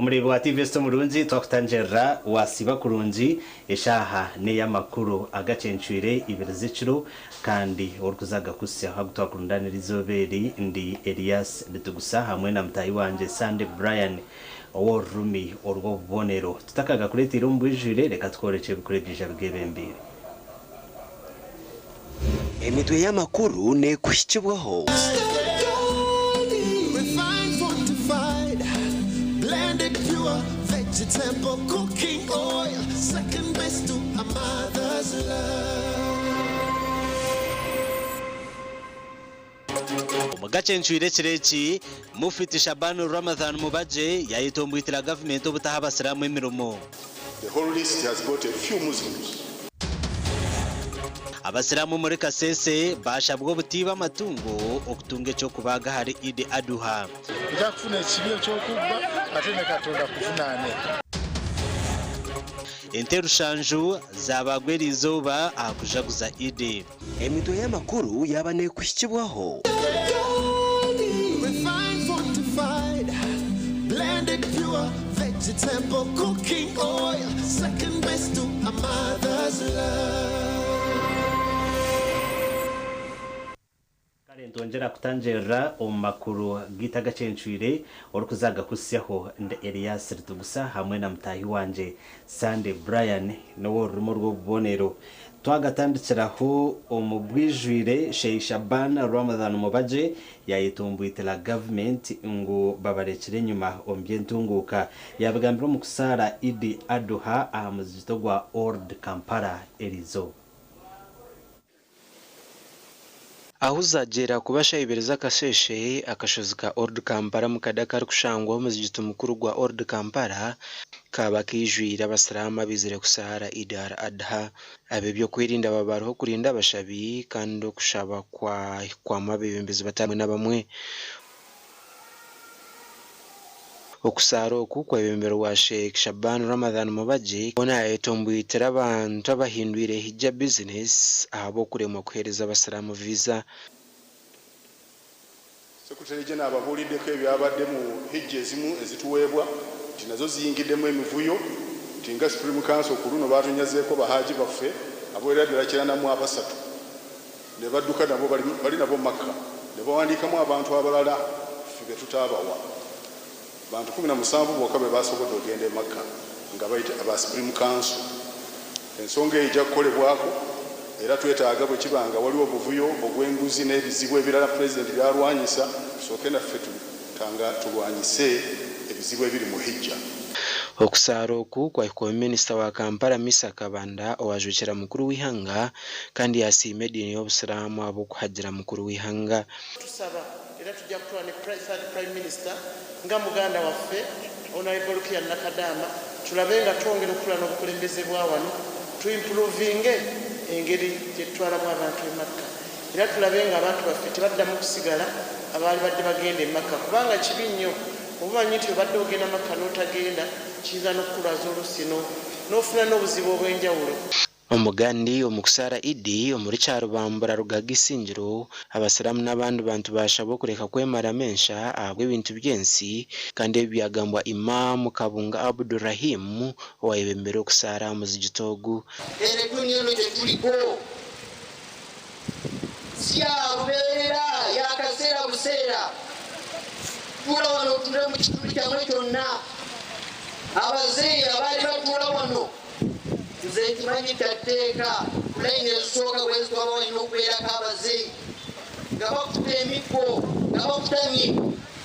Omureebi wa TV Esita omurungi twakutangirira wasiiba kurungi eshaaha n'eyamakuru agacencwire ibiri z'ekiro kandi orikuza agakutsyaho agu twakurundanira eizooba eri ndi Elias Bitugusa hamwe na mutaahi wangye Sunday Brian ow'orurumi orw'obubonero. Tutakagakureteire omu bwijwire reka tukworekye ebikuru ebiija bigebembeire. Emitwe y'amakuru neekuhikibwaho. Omu gakye ncwire ekiro eki, Mufti Shaban Ramadhan Mubajje yayetomboitira gavumenti obutaha abasiraamu emirimo. The whole list has got a few Muslims. Abasiraamu omuri Kasese baashabwa obutiiba amatungo okutunga eky'okubaaga ahari Eid Adhuha. Ojja kufuna ekibi eky'okubba ate ne Katonda akuvunaane. Ente rushanju zaabaagwa eriizooba aha kujaguza Eid. Emitwe y'amakuru yaaba neekuhikibwaho. Refined, fortified, blended pure vegetable cooking oil, second best to a mother's love. Kare nitwongyera kutangirira omu makuru gaitu agacencwire orikuza agakutsyaho ndi Elias Ritugusa hamwe na mutaahi wangye Sunday Brian n'ow'orurimi orw'obubonero. Twagatandikiraho omu bwijwire Sheikh Shaban Ramadhan Mubajje yayetomboitira gavumenti ngu babarekire enyima omu by'entunguuka. Yabigambira omu kusaara Idi Adhuha aha muzigiti ogwa Old Kampala eriizooba. Ahu zaagyera kuba shaaha ibiri z'akasheeshe, akashozi ka Old Kampala Mukade akarikushangwaho omuzigiti mukuru gwa Old Kampala kaaba kaijwire abasiraamu abaizire kusaara Eid al-Adha. Ab'ebyokwerinda baba bariho kurinda abashabi kandi okushaba kwahikwamu abeebembezi batari bamwe na bamwe. Okusaara oku kwebemberwa Sheikh Shaban Ramadhan Mubajje hoona yayetomboitira abantu abahindwire Hijja bizinesi ahabw'okuremwa kuheereza abasiraamu viza. Secretary General ababuuliddeko ebyabadde mu Hijja ezimu ezituweebwa nti nazo ziyingiddemu emivuyo nti nga Supreme Council ku luno baatunyazeeko Bahaaji baffe abawerera ddala 93 ne badduka nabo bali nabo Makka ne bawandiikamu abantu abalala ffe be tutaabawa. Bantu 17 bokka be baasobodde okugenda e Makka nga bayita aba Supreme Council. Ensonga eyo ejja kukolebwako era twetaaga bwe kiba nga waliwo obuvuyo obw'enguzi n'ebizibu ebirala Pulezidenti by'alwanyisa tusooke naffe tulwanyise ebizibu ebiri mu Hijja. Okusaara oku kwahikwaho Minisita wa Kampala Misa Kabanda owajwekyera mukuru w'eihanga kandi yasiima ediini y'obusiraamu ahabw'okuhagira mukuru w'eihanga. Tusaba era tujja kutuula ne Third Prime Minister nga muganda waffe Honourable Rukia Nakadaama tulabe nga twongera okukula n'obukulembeze bwa wano tu improvinge engeri gyetutwalamu abantu e Makka era tulabe nga abantu baffe tebaddamu kusigala abaali badde bagenda e Makka kubanga kibi nnyo oba omanyi nti obadde ogenda Makka n'otagenda kiyinza n'okukulwaza oluusi n'ofuna n'obuzibu obw'enjawulo. Omugandi omu kusaara Idi omuri Kyarubambura Rugaga Isingiro, abasiraamu n'abandi bantu baashabwa okureka kwemaramu ensha ahabw'ebintu by'ensi kandi ebi byagambwa Imam Kabunga Abdul Rahim owayebembire okusaara aha muzigiti ogu. Eno eddunia eno gye tuliko si ya lubeerera, ya kaseera buseera. Tuula wano otunule mu kitundu kyammwe kyonna. Abazeeyi abaali batuula wano nze nkimanyi kya tteeka ku layini ezisooka bwe zityo waba walina okubeerako abazeeyi nga bakutte emiggo nga bakutamye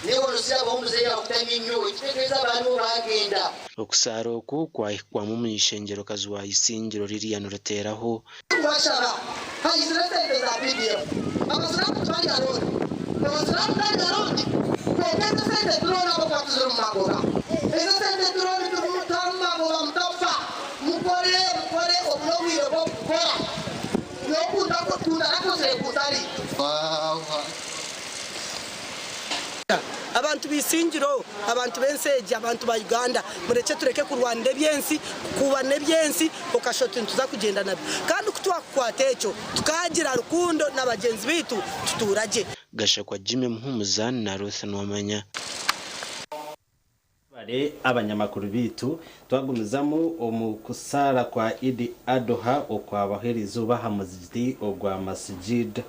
naye wano sirabawo muzeeyi akutamye nnyo ekitegeeza baaliwo baagenda. Okusaara oku kwahikwamu omuny'eishengyerokazi wa Isingiro Lilian Ruteraho. Tubashaba haizire esente za BDF. Abasiraamu tibarya looni. Omusiraamu tarya looni kwonka ezo esente tirooni ahabw'okuba tiziri mu magoba. Ezo esente tirooni tiziri mu magoba mutafa. Mukore mukore obu n'obwire bw'okukora. Nyowe kundarakozire kuntari. Abantu b'Isingiro, abantu b'ensi egi, abantu ba Uganda, murekye tureke kurwanira eby'ensi, kukuubana eby'ensi, okashusha oti nituza kugyenda nabyo. Kandi ku twakukwata ekyo, tukaagira rukundo na bagyenzi baitu, tutuura gye. Gashakwa Jimmy Muhumuza na Ruth Nuwamanya. Mwebare abanyamakuru baitu. Twagumizamu omu kusaara kwa Idi Aduha okwabaho eriizooba aha muzigiti ogwa Masjid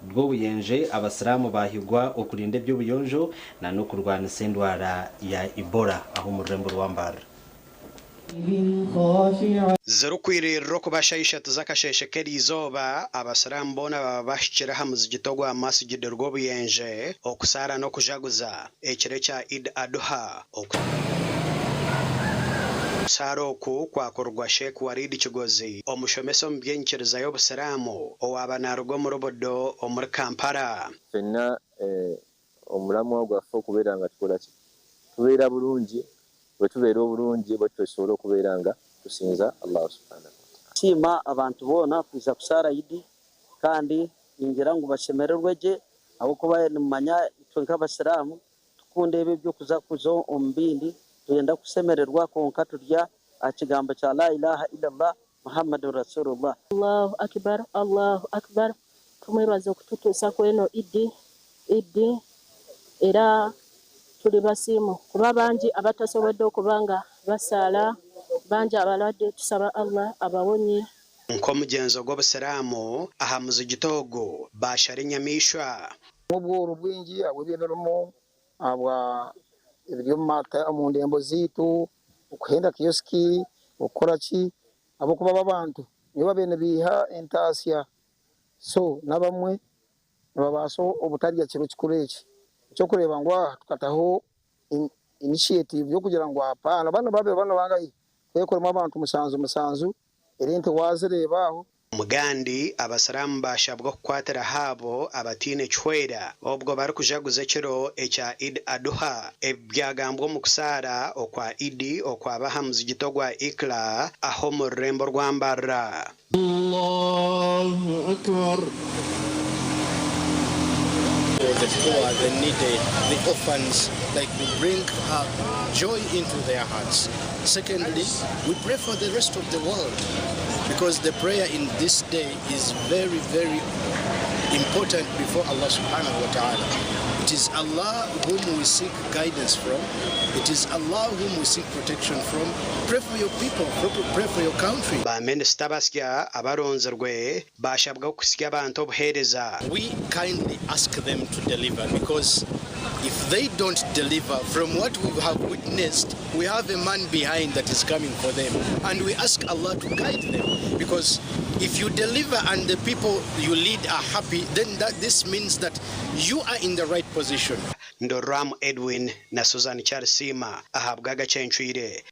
Rwobuyenje, Abasiraamu baahigwa okurinda eby'obuyonjo na n'okurwanisa endwara ya Ebola aho omu rurembo rwa Mbarara. Zirikwiririra okuba shaaha ishatu z'akasheeshe k'eriizooba, Abasiraamu boona baba bahikire aha muzigiti ogwa Masjid Rwobuyenje okusaara n'okujaguza ekiro ekya Eid Adhuha. Okusaara oku kwakorwa Sheikh Walid Kigozi, omushomesa omu by'enyikiriza y'Obusiraamu owaaba naaruga omuri Budo omuri Kampala. Ffenna omulamwa gwaffe okubeera nga tukola ki? Tubeera bulungi, bwetubeera obulungi bwetutyo tusobole okubeera nga tusinza Allah subhanahu wataala. Nsiima abantu boona kwija kusaara Idi kandi ningira ngu bashemererwe gye ahabw'okuba nimumanya itwe nk'abasiraamu Tukunda ebi eby'okuza kuza omu bindi, twenda kushemererwa kwonka turya aha kigambo kya Laa ilaaha illallah Muhammadun Rasulullah. Allahu Akbar Allahu Akbar tumwebaza okututuusa kweno Iddi Iddi era tuli basiimu kuba bangi abatasobodde okuba nga basaala bangi abalwadde tusaba Allah abawonye. Nk'omugyenzo gw'Obusiraamu, aha muzigiti ogu baashara enyamaishwa. Obworo bwingi ahabw'eby'emirimo, ahabwa ebiri omu ndembo zaitu, okuhenda kiyosiki, okukora ki, ahabw'okuba abo abantu nibo babaire nibaiha entaasya so n'abamwe nibabaasa obutarya kiro kikuru eki. Eky'okureeba ngu aha tukataho initiative y'okugira ngu apaana banu babiri banu bangahi twekoremu abantu musanju musanju ere ente waazireeba aho. Omugandi, Abasiraamu baashabwa okukwatiraho abo abataine kihwera obwo barikujaguza ekiro ekya Eid Adhuha. Ebi byagambwa omu kusaara okwa Idi okwaba aha muzigiti ogwa Iqra aha omu rurembo rwa Mbarara. Allahu Akbar. For the poor, the needy, the orphans, like we bring joy into their hearts. Secondly, we pray for the rest of the world because the prayer in this day is very, very important before Allah subhanahu wa ta'ala. It is Allah whom we seek guidance from. It is Allah whom we seek protection from. Pray for your people, pray for your country. Ba minisita abasya abaronzirwe baashabwa kuhitsya abantu obuheereza. We kindly ask them to deliver because if they don't deliver, from what we have witnessed, we have a man behind that is coming for them. And we ask Allah to guide them because if you deliver and the people you lead are happy, then that, this means that you are in the right position. Ndoram Edwin na Susan Kyarisiima ahabw'Agacencwire.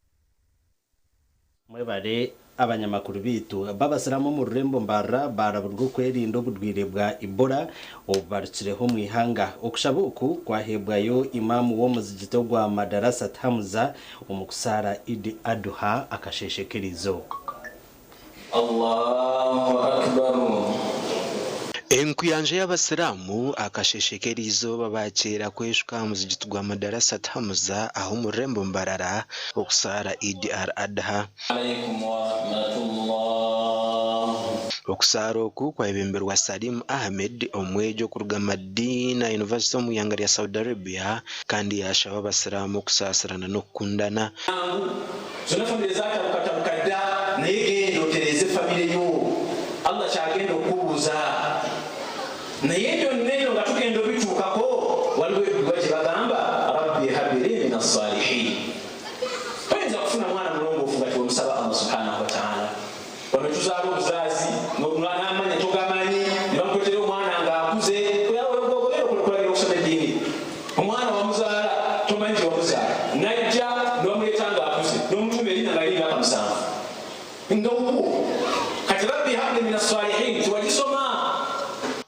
Mwebare abanyamakuru baitu. Babasiraamu omu rurembo Mbarara baaraburwa okwerinda oburwaire bwa Ebola obubarukireho omu ihanga. Okushaba oku kwaheebwayo Imam w'omuzigiti ogwa Madarasat Hamza omu kusaara Eid Adhuha akasheeshe k'erizooba. Allahu Akbar. Enkuyanja y'Abasiraamu akasheeshe k'eriizooba baakyera kweshuka aha muzigiti gwa Madarasat Hamza aha omu rurembo Mbarara okusaara Eid al Adha. Aleikum warahmatullah. Okusaara oku kwayebemberwa Salim Ahmed omwegi okuruga Madina University omu ihanga rya Saudi Arabia kandi yaashaba Abasiraamu okusaasirana n'okukundana. Mangu zona family zatabukatabuka dda naye genda otereeze family yo Allah kyagenda okukubuuza naye byonna ebyo nga tugenda obituukako waliwo edduwa gyebagamba rabbi habili mina salihin toyinza kufuna mwana mulongoofu nga tewamusaba Allah subhanahu wataala Wano tuzaala obuzaazi n'amannya togamanyi ne bamukuleetera omwana ng'akuze ogenda okulagira okusoma eddiini omwana wamuzaala tomanyi gye wamuzaala n'ajja ne bamuleeta ng'akuze n'omutuuma erinnya nga liri myaka musanvu nga wuwo kati rabbi habli mina salihin tewagisoma.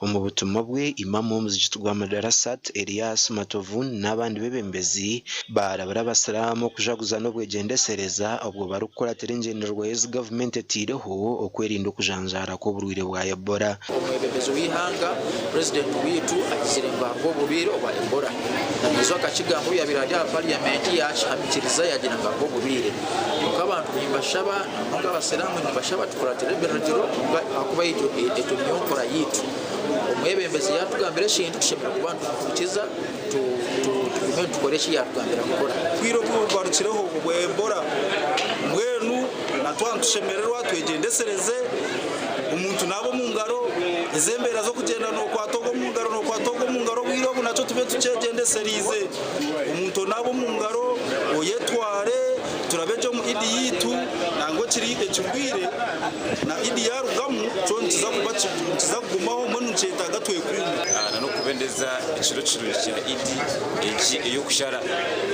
Omu butumwa bwe, Imam w'omuzigiti gwa Madarasat, Elias Matovu n'abandi beebembezi baarabura Abasiraamu okujaguza n'obwegyendesereza obwo barikukuratira engyendererwa ezi gavumenti eteireho okwerinda okujanjaara kw'oburwaire bwa Ebola. Omwebembezi w'eihanga, Purezidenti waitu agizire ngu hariho oburwaire obwa Ebola. Namezo akakigamba obu yaabaire ari aha Pariyamenti yaakihamikiriza yaagira ngu hariho oburwaire. Kwonka abantu nimbashaba na munonga Abasiraamu nimbashaba tukuratire ebiragiro ahakuba egyo niyo nkora yaitu. Omwebembezi yaatugambira ekintu tushemereire kuba nitumuhurikiza tugume. Mbwenu tukore eki yaatugambira kukora. Obwire obu bugarukireho obwa Ebola mbwenu na twaba nitushemererwa twegyendesereze omuntu naaba omu ngaro ezi embeera z'okugyenda nookwata ogu omu ngaro nookwata ogu omu ngaro obwire obu nakyo tube tukyegyendeseriize omuntu onaaba omu ngaro oyetware turabe gye omu Idi yaitu nangwa ekiri ekirwaire na Idi yaarugamu kyo nikiza kuba nikiza kugumaho mbwenu nikyetaaga twekuume. Na n'okubendeza ekiro kirungi kya Idi egi ey'okushara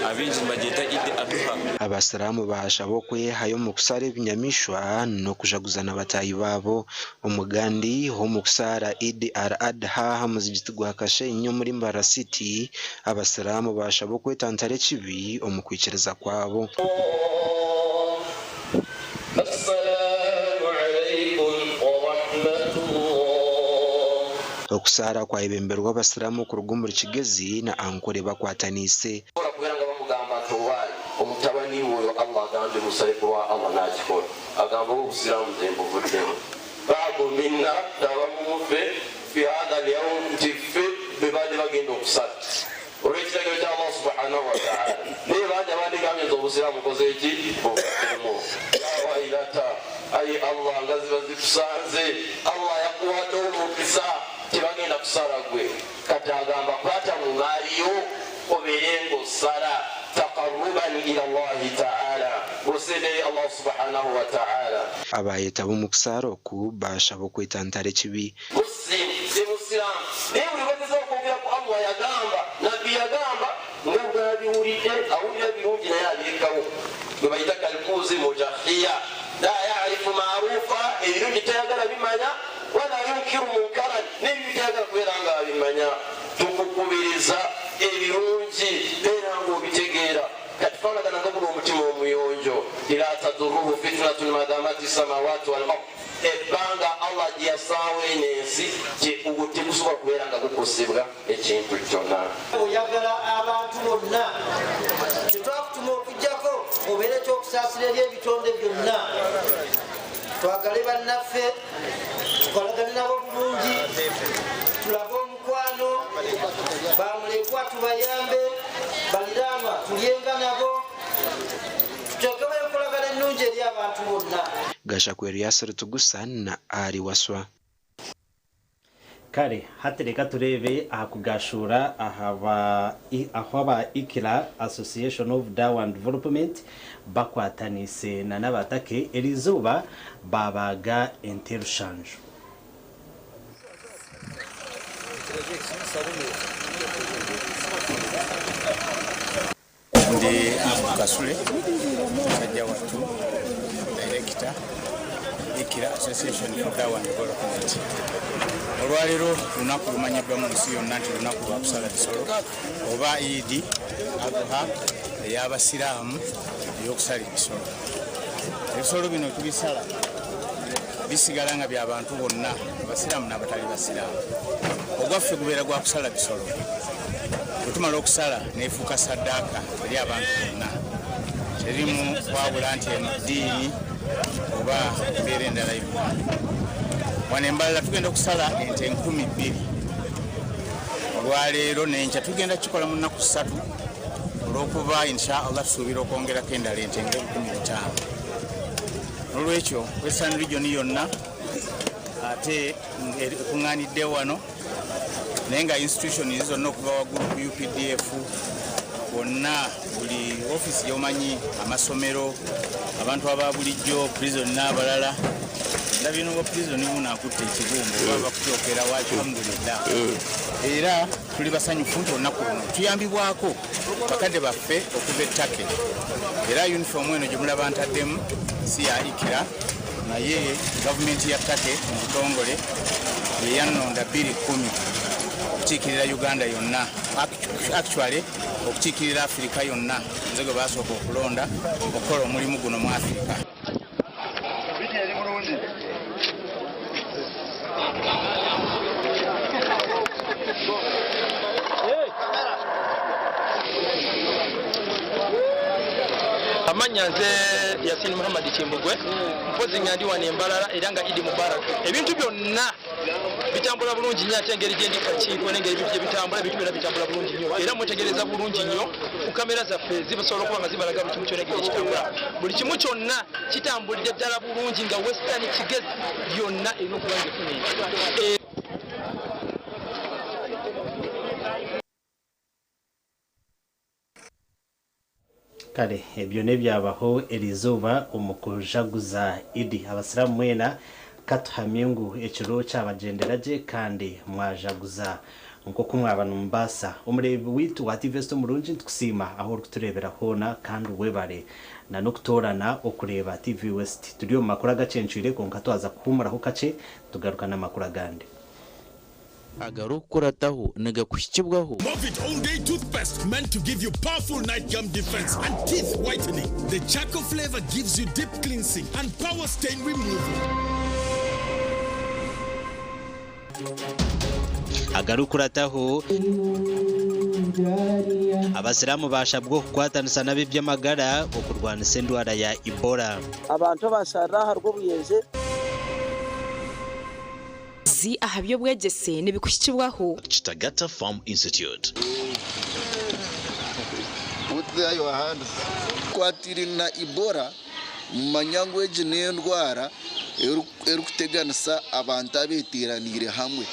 abaingi nibagyeta Idi Aduha. Abasiraamu baashaba okwehayo omu kusaara ebinyamaishwa n'okujaguza na bataahi baabo. Omugandi omu kusaara Eid al-Adha aha muzigiti gwa Kashenyi omuri Mbarara City, Abasiraamu baashaba okwetantara ekibi omu kwikiriza kwabo. Okusaara kwayebemberwa Abasiraamu kuruga omuri Kigezi na Ankole bakwataniise. Tasobola kubeera nga bamugamba nti owaaye omutabani wo oyo Allah agambye musale kulwa Allah nakikola agamba oba obusiraamu nze mbuvuddemu ba'du minna abamu muffe fi haadha alyawum nti ffe bebaadde bagenda okusala olwekiragiro kya Allah subhanahu wataala naye bangi abandigambye nti obusiraamu nkoze ki mbuvuddemu ya wailata ayi Allah nga ziba zikusanze Allah yakuwadde omukisa tebagenda kusala gwe Kati agamba kwata mu maali yo obeere ng'osala taqarruban ila Allahi ta'ala, ng'osenda eri Allah subhanahu wa ta'ala. Abaayetaba omu kusaara oku baashaba okwetantara ekibi. Muslim, si Musiraamu, naye buli lw'ogeza okwogera ku Allah yagamba, Nabbi yagamba, nga bw'abiwulidde, awulira birungi naye abirekawo, gwe bayita kalkuuzi mujahiya, laa ya'rifu ma'ruufa, ebirungi tayagala bimanya, Wala yunkiru munkaran, n'ebibi tayagala kubeera nga abimanya. Tukukubiriza ebirungi beera ng'obitegeera. Kati faanagana nga guno omutima omuyonjo, la tadurruhu fitnatun madamati samawati wal ard, ebbanga Allah gye yassaawo eno ensi ogwo tegusobola kubeera nga gukosebwa ekintu kyonna. Oyagala abantu bonna, tetwakutuma okuggyako obeere ekyokusaasira eri ebitonde byonna. Twagale bannaffe, tukolagane nabo bulungi, tulage omukwano, bamulekwa tubayambe, baliraanwa tulyenga nabo, tuteekewo enkolagana ennungi eri abantu bonna. Gashakwa Erias Rutugusa na Ali Waswa. Kare hati reka tureebe aha kugashuura aha ahu aba Ikira Association of Dawa and Development bakwataniise na n'abatake eriizooba baabaaga ente rushanju. Ndi Abu Kasule musajja wattu director Ikira Association for Dawa and Development. Olwaleero lunaku lumanyiddwa mu nsi yonna nti lunaku lwa kusala bisolo oba Eid Adha ey'Abasiraamu ey'okusala ebisolo. Ebisolo bino tubisala bisigala nga bya bantu bonna Abasiraamu n'abatali Basiraamu. Ogwaffe gubeera gwa kusala bisolo. Bwe tumala okusala n'efuuka saddaaka eri abantu bonna. Terimu kwawula nti eno ddiini oba embeera endala yonna. Wano e Mbarara tugenda okusala ente 2000 olwaleero n'enkya. Tugenda kukikola mu nnaku ssatu olw'okuba insha Allah tusuubira okwongerako endala ente nga 5000. N'olwekyo Western Region yonna ate ekuŋŋaanidde wano naye nga institutions zonna okuva waggulu ku UPDF wonna buli ofiisi gyomanyi amasomero abantu aba bulijjo prison n'abalala ndabye noba prison buno akutte ekibumba oba bakukyokera wa alhamdulillah era tuli basanyufu nti olunaku luno tuyambibwako bakadde baffe okuva e Turkey era uniform eno gyemulaba ntaddemu si ya Ikira naye gavumenti ya Turkey mu butongole yeyannonda 2010 okukiikirira Uganda yonna actually okukiikirira Afirika yonna nze gwe baasooka okulonda okukola omulimu guno mu Afirika. Amannya nze Yasin Muhammad Kimbugwe, mpozi nga ndi wano e Mbarara era nga Eid Mubarak. Ebintu byonna bitambula bulungi nnyo ate engeri gye ndi kakiiko n'engeri ebintu gye bitambula, ebintu byonna bitambula bulungi nnyo era mwetegereza bulungi nnyo ku kamera zaffe zisobola okuba nga zibalaga buli kimu kyonna engeri gye kitambula. Buli kimu kyonna kitambulidde ddala bulungi nga Western Kigezi yonna erina okuba ng'efuna ente. Kare ebyo n'ebyabaho eriizooba omu kujaguza Idi. Abasiraamu mwena ka tuhamye ngu ekiro kyabagyendera gye kandi mwajaguza nk'oku mwaba nimubaasa. Omureebi waitu wa TV West omurungi nitukusiima ahu orikutureebera hoona kandi webare na n'okutoorana okureeba TV West. Turi omu makuru agacencwire kwonka twaza kuhuumuraho kakye tugaruka n'amakuru agandi. Agarikukurataho nigakuhikibwaho. Movit All Day Toothpaste meant to give you powerful night gum defense and teeth whitening. The charcoal flavor gives you deep cleansing and power stain removal. Agarikukurataho, Abasiraamu baashabwa okukwatanisa n'ab'eby'amagara okurwanisa endwara ya Ebola. Abantu abasharira aha rw'obuyenje. Zi aha by'obwegyese nibikuhikibwaho. Kitagata Farm Institute. Put there your hands. Kwatiraine na Ebola, mumanya ngu egi n'endwara erikuteganisa abantu abeteeraniire hamwe.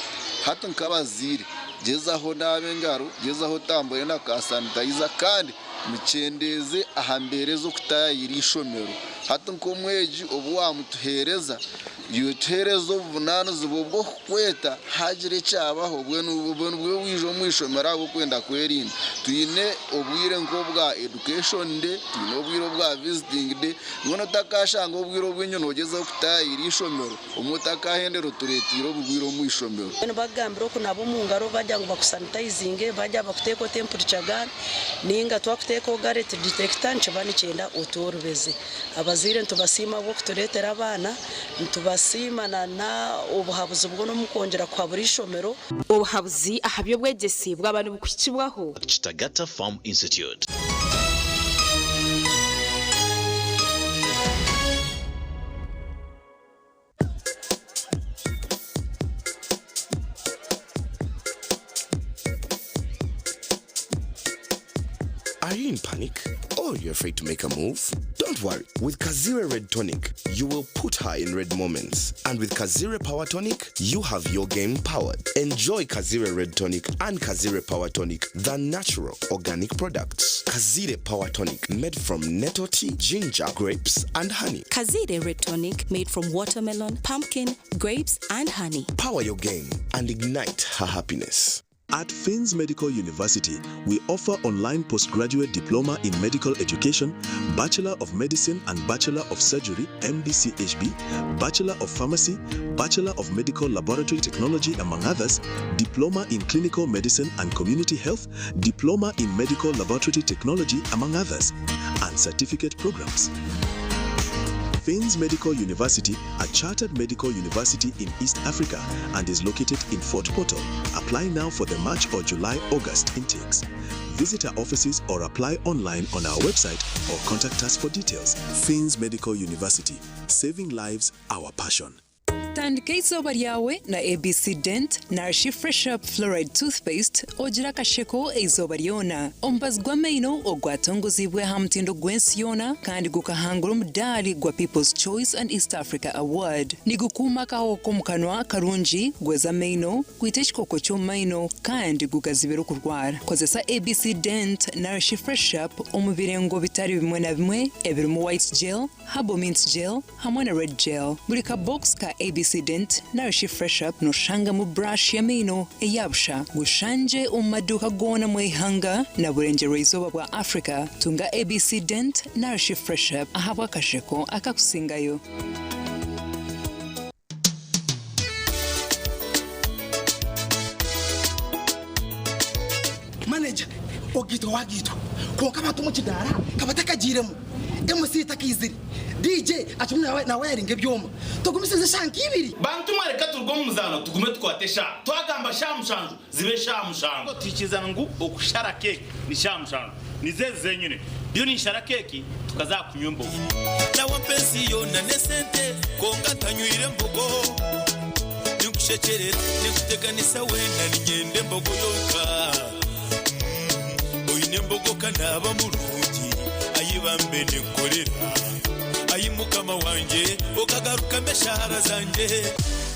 Hati nk'abazaire, gyezaho naaba engaro, gyezaho otambure na ka sanitayiza kandi mukyendeeze aha mbeera ez'okutaayayira eishomero. Hati nk'omwegi obu waamutuheereza, Iwe tuheereza obuvunaanizibwa obw'okukweta haagira ekyabaho, obwo nibwo waija omu ishomero ahabw'okwenda kwerinda. Twine obwire nk'obwa education day, twine obwire obwa visiting day, mbwenu otakashanga obwire obwingi noogyezaho kutaayayira eishomero, obumwe otakahendera otureeteire oburwaire omu ishomero. Mbwenu bakugambira okunaaba omu ngaro bagira ngu bakusanitayizinge, bagira bakuteekeho temperature gun nainga twakuteekaho garret detector nikiba nikyenda otworobeze. Abazaire nitubasiima ahabw'okutureetera abaana, nitubasiima na n'obuhabuzi bwona omu kwongyera kuhabura eishomero. Obuhabuzi aha by'obwegyese bwaba nibukuhikibwaho. Kitagata Farm Institute. Are you in panic or you're afraid to make a move? Don't worry. With Kazire Red Tonic, you will put her in red moments. And with Kazire Power Tonic, you have your game powered. Enjoy Kazire Red Tonic and Kazire Power Tonic, the natural organic products. Kazire Power Tonic, made from nettle tea, ginger, grapes, and honey. Kazire Red Tonic made from watermelon, pumpkin, grapes, and honey. Power your game and ignite her happiness. At Finns Medical University, we offer online postgraduate diploma in medical education, Bachelor of Medicine and Bachelor of Surgery, MBCHB, Bachelor of Pharmacy, Bachelor of Medical Laboratory Technology, among others, Diploma in Clinical Medicine and Community Health, Diploma in Medical Laboratory Technology, among others, and certificate programs. Finns Medical University, a chartered medical university in East Africa and is located in Fort Portal. Apply now for the March or July August intakes. Visit our offices or apply online on our website or contact us for details. Finns Medical University, saving lives, our passion. Tandika eizooba ryawe na ABC Dent narishi Fresh Up Fluoride Toothpaste ogire akasheko eizooba ryona. Omubazi gw'amaino ogwatongoziibwe aha mutindo gw'ensi yoona kandi gukahangura omudaari gwa People's Choice and East Africa Award. Nigukuuma akahoho k'omu kanwa karungi, gweza amaino, gwita ekikooko ky'omu maino kandi gugazibira okurwara. Kozesa ABC Dent narishi Fresh Up omu birengo bitari bimwe na bimwe ebirimu White Gel, Herbal Mint Gel hamwe na Red Gel. Buri ka box ka ABC Dent narishi Fresh Up noshangamu brush y'amaino eya busha. Gushangye omu maduuka goona omu ihanga na burengyerwa-izooba bwa Africa. Tunga ABC Dent narishi Fresh Up ahabw'akasheko akakusingayo. Manager, Ogaitwa wagaitwa kwonka abantu omu kidaara ka batakagiiremu. MC takaizire, DJ akirimu nawayaringa ebyoma. Tugumisirize eshaaha nk'ibiri. Bantu mwe reka turuge omu muzaano tugume tukwate eshaaha. Twagamba shaaha mushanju zibe shaaha mushanju. Tuhikirizana ngu okushara keeki ni shaaha mushanju. Nizo ezi zenyine. Ndiyo ninshara keeki tukaza aha kunywa embogo. Nawe ampa ensi yoona n'esente kwonka ntanywire mbogo. Ninkushekyerera, ninkuteganisa weena niinyenda embogo yonka. Oine embogo ka naaba murungi, ai bambe ninkukorera. Ai Mukama wangye, okagarukamu eshaara zangye.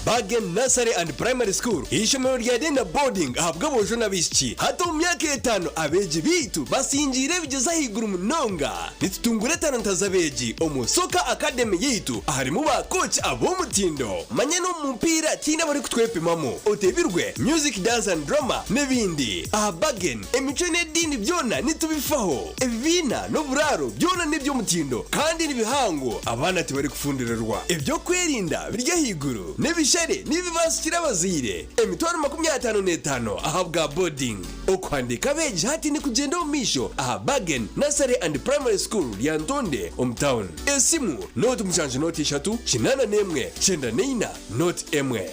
Bargain Nursery and Primary School, eishomero rya day na boarding ahabw'aboojo n'abaishiki. Hati omu myaka etaano abeegi baitu basingiire ebigyezo ahaiguru munonga. Nitutungura etalanta z'abeegi omu Soccer Academy yaitu aharimu ba kooki ab'omutindo. Manya n'omu mupiira tihaine abarikutwepimamu. Otebirwe, music, dance and drama n'ebindi. Aha Bargain, emicwe n'ediini byona nitubifaho. Ebibiina n'oburaaro byona n'eby'omutindo kandi nibihango, abaana tibarikufundirirwa. Eby'okwerinda biri ahaiguru, n'ebishare nibibaasikira abazaire emitwaro 55 ahabwa boarding. Okuhandiika abeegi hati nikugyenda omu maisho aha Bargain Nursery and Primary School Lyantonde omu town. Esimu, nooti mushanju nooti ishatu, 81, 94, nooti emwe.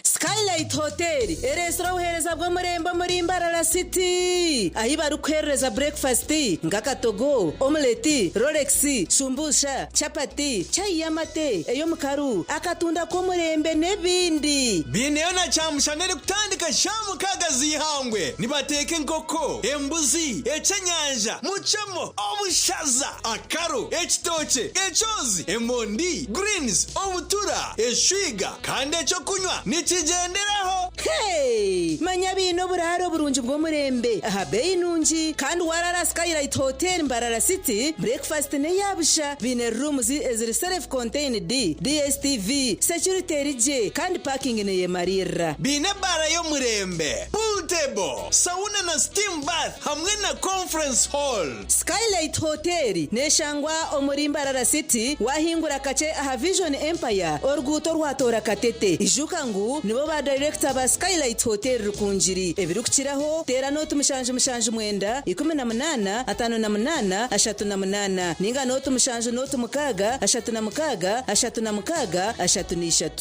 Skylight Hotel ereetsire obuheereza bw'omurembe omuri Mbarara City ahi barikukuheerereza burekifasiti nk'akatogo, omuleti, rolex, shumbusha, chapati, chai y'amate, ey'omukaru, akatunda k'omurembe n'ebindi. Baineyo na kyamushana erikutandika shaaha mukaaga z'eihangwe. Nibateeka enkoko, embuzi, eky'enyanja, mucemo, obushaza, akaro, ekitookye, ekyozi, emondi, greens, obutura, eshwiga, Kandi eky'okunywa nikigyenderaho. Hey! Manya baine oburaaro burungi bw'omurembe aha beeyi nungi kandi waaraara Skylight Hotel Mbarara City, breakfast n'eya busha. Baine rooms eziri self contained, DSTV, security eri gye kandi parking neyemariirira. Baine ebaara y'omurembe, pool table, sauna na steam bath hamwe na conference hall. Skylight Hotel neshangwa omuri Mbarara City wahingura kakye aha Vision Empire oruguuto orwatoora Katete. Ijuka ngu nibo ba dayirekita ba Skylight Hotel Rukungiri. Ebirikukiraho teera nooti 779 18 58 38 ninga nooti 7 nooti 6 36 36 33.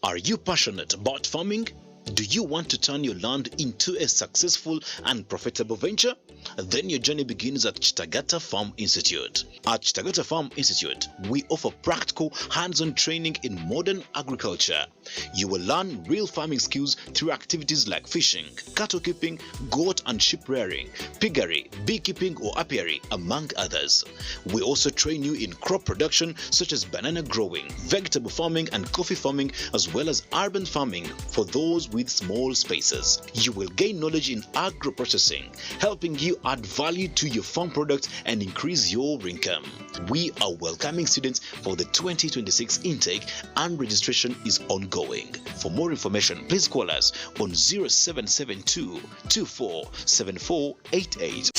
Are you passionate about farming? Do you want to turn your land into a successful and profitable venture? Then your journey begins at Chitagata Farm Institute. At Chitagata Farm Institute, we offer practical, hands on training in modern agriculture. You will learn real farming skills through activities like fishing, cattle keeping, goat and sheep rearing, piggery, beekeeping or apiary, among others. We also train you in crop production such as banana growing, vegetable farming, and coffee farming, as well as urban farming for those with small spaces. You will gain knowledge in agro processing, helping you add value to your farm products and increase your income. We are welcoming students for the 2026 intake and registration is ongoing. For more information, please call us on 0772 247488.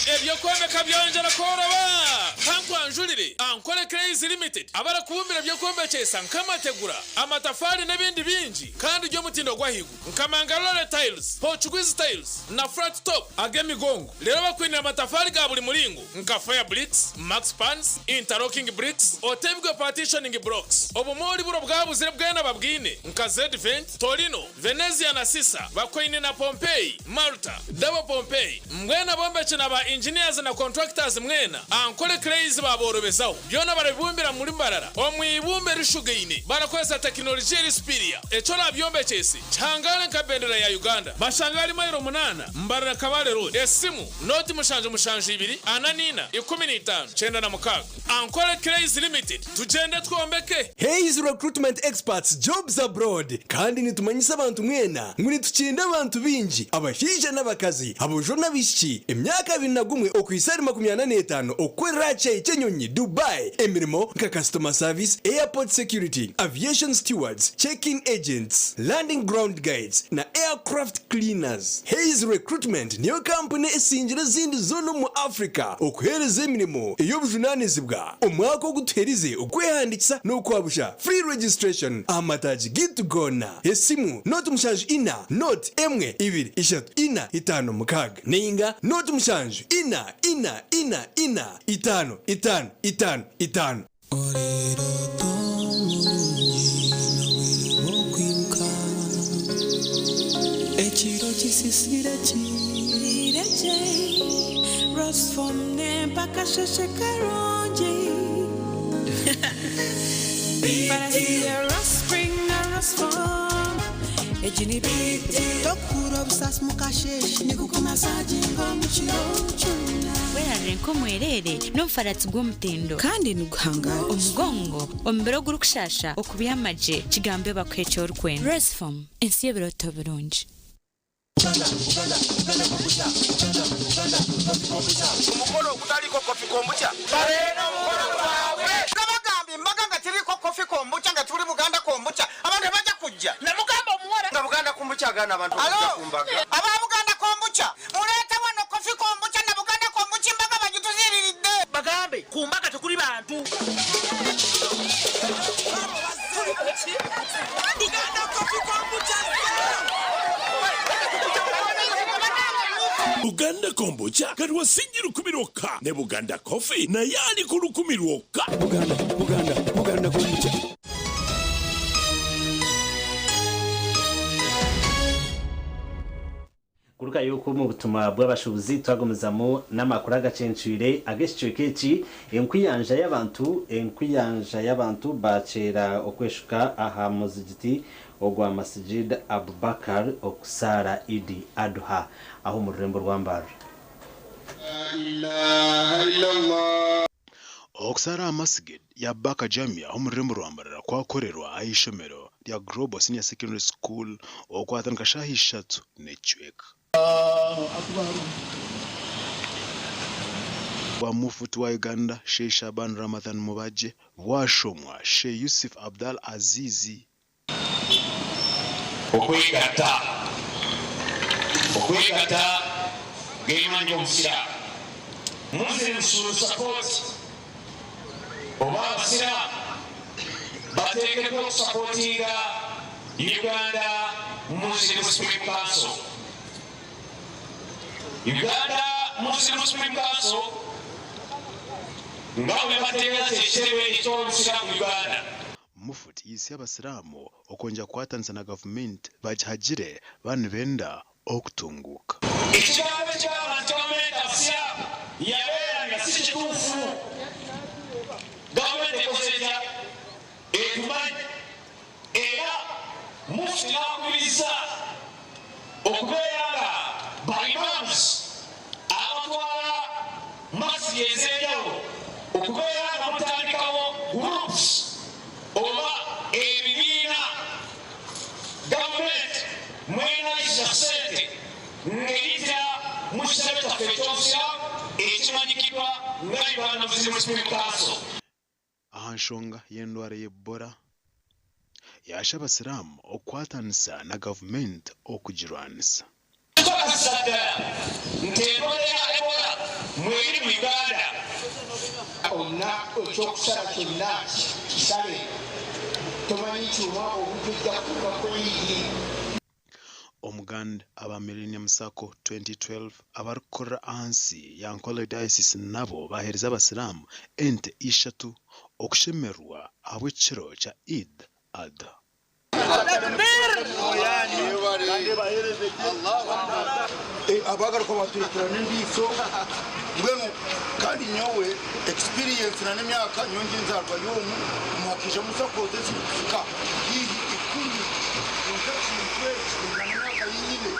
Eby'okwombeka byongyera kworoba! Kankwanjurire Ankole Clays Limited abarakubumbira eby'okwombekyesa nk'amategura, amatafaari n'ebindi bingi kandi by'omutindo gw'ahaiguru nka Mangalore Tiles, Portuguese Tiles na Flat Top ag'emigongo. Reero bakwinire amatafaari ga buri muringo nka Fire Bricks, Max Pans, Interlocking Bricks, Otebwe Partitioning Blocks. Obumoori buri obwabuzire bwena babwine nka Zedvent, Torino, Venezia na Sisa bakwaine na Pompeii, Malta, Double Pompeii, mbwenu abombeki na ba engineers na contractors mwena Ankole Clays baaborobezaho. Byona barabibumbira muri Mbarara omu ibumba erishugaine barakozesa tekinologiya eri superior. Eki orabyombekyese kihangare nka bendera ya Uganda. Bashanga ahari mailo munaana Mbarara Kabale Road. Esimu, nooti 772 44 15 96. Ankole Clays Limited, tugyende twombeke! Hays Recruitment Experts Jobs Abroad Kandi nitumanyisa abantu mwena ngu nitukyenda abantu baingi, abashaija n'abakazi, aboojo n'abaishiki, emyaka 21 okuhitsya ahari 45 okukorera aha kishaayi ky'enyonyi Dubai emirimo nka Customer Service, Airport Security, Aviation Stewards, Check-in Agents, Landing Ground Guides na Aircraft Cleaners. Hays Recruitment niyo kampuni esingire ezindi zoona omu Africa okuheereza emirimo ey'obujunaanizibwa. Omwaka ogu tuherize okwehandiikisa n'okwabusha, free registration, aha mataagi gaitu goona. Esimu, nooti mushanju ina, nooti, emwe, ibiri, ishatu, ina, itaano, mukaaga. Nainga, nooti mushanju, ina, ina, ina, ina, itaano, itaano. 5 5 5. Ekiro kisisire kiregye Rosfom nempaka sheshe karungi Farasi Rospring na Rosfom Egi ni big deal Tokura obusasi mukasheshe nikukumasaginga omu kiro kyona Werarire nk'omwerere n'omufaratsi gw'omutindo. Kandi niguhangara. Omugongo, omubiri ogurikushasha, okubyama gye, kigambe bakuhe eki orikwenda. Rosefom, ensi y'ebirooto birungi. Omukolo ogutaliiko coffee kombucha. Babeere n'omukolo gwabwe. Nabagamba embaga nga teriiko coffee kombucha nga tuli Buganda kombucha abantu tebajja kujja. Namugamba omuwala nga Buganda kombucha agaana abantu okujja ku mbaga. Aba Buganda kombucha muleete wano coffee kombucha na Buganda kombucha embaga bagituziriridde. Bagambe ku mbaga tekuli bantu. Buganda coffee kombucha. Buganda kombucha kati wasingi 1000 lwokka ne Buganda coffee naye ali ku 1000 lwokka. Buganda, Buganda, Buganda kombucha. Kurugayo okwo omu butumwa bw'abashuubuzi twagumizamu n'amakuru agacencwire ag'ekicweka eki enkuyanja y'abantu enkuyanja y'abantu bakyera okweshuka aha muzigiti ogwa Masjid Abubakar okusaara Idi Adha aho omu rurembo rwa Mbarara. Okusaara aha Masgid ya Baka Jamia omu rurembo rwa Mbarara kwakorerwa aha ishomero rya Global Senior Secondary School okwatandika shaaha ishatu n'ekicweka. Bwa Mufuti wa Uganda Sheikh Shaban Ramadhan Mubajje bwashomwa Sheikh Yusuf Abdal Azizi. Okwegatta Okwegatta g'emaanyi g'Obusiraamu. Muslims should support oba Abasiraamu bateekeddwa okusapootinga Uganda Muslim Supreme Council. Uganda Muslim Supreme Council nga bwe bategeeza ky'ekitebe eky'Obusiraamu mu Uganda. Mufti yitsya Abasiraamu okwongyera kukwatanisa na gavumenti bagihagire baaba nibenda okutunguuka. Ekigambo ekigamba nti gavumenti Abasiraamu yabeerabira si kituufu. Gavumenti ekoze etya? Etumanyi era Mufti n'akubiriza okubeera nga ba Imams abatwala masjid ez'enjawulo okubeera nga mutandikawo groups oba ebibiina gavumenti mw'enayisiza ssente ng'eyitira mu kitebe kyaffe eky'Obusiraamu ekimanyikiddwa nga Uganda Muslim Supreme Council. Aha nshonga y'endwara y'Ebola, yaasha Abasiraamu okukwatanisa na gavumenti okugirwanisa. Tukakasiza ddala nti endwadde ya Ebola mweri mu Uganda. Olina ekyokusala kyonna kisale, tomanyi nti omwaka ogujja ojja kutuuka ku Eid. Omuganda aba Millennium Sacco 2012 abarikukorera ahansi ya Ankole Diocese nabo baheereza Abasiraamu ente ishatu okushemererwa ahabw'ekiro kya Eid Adha. Abagaruka baturetera n'endiiso mbwenu kandi nyowe experience na n'emyaka nyowe ndi enzarwa y'omu muhakija musakoze zirikuhika haihi ikumi kwonka ekintu eki na n'emyaka yinyine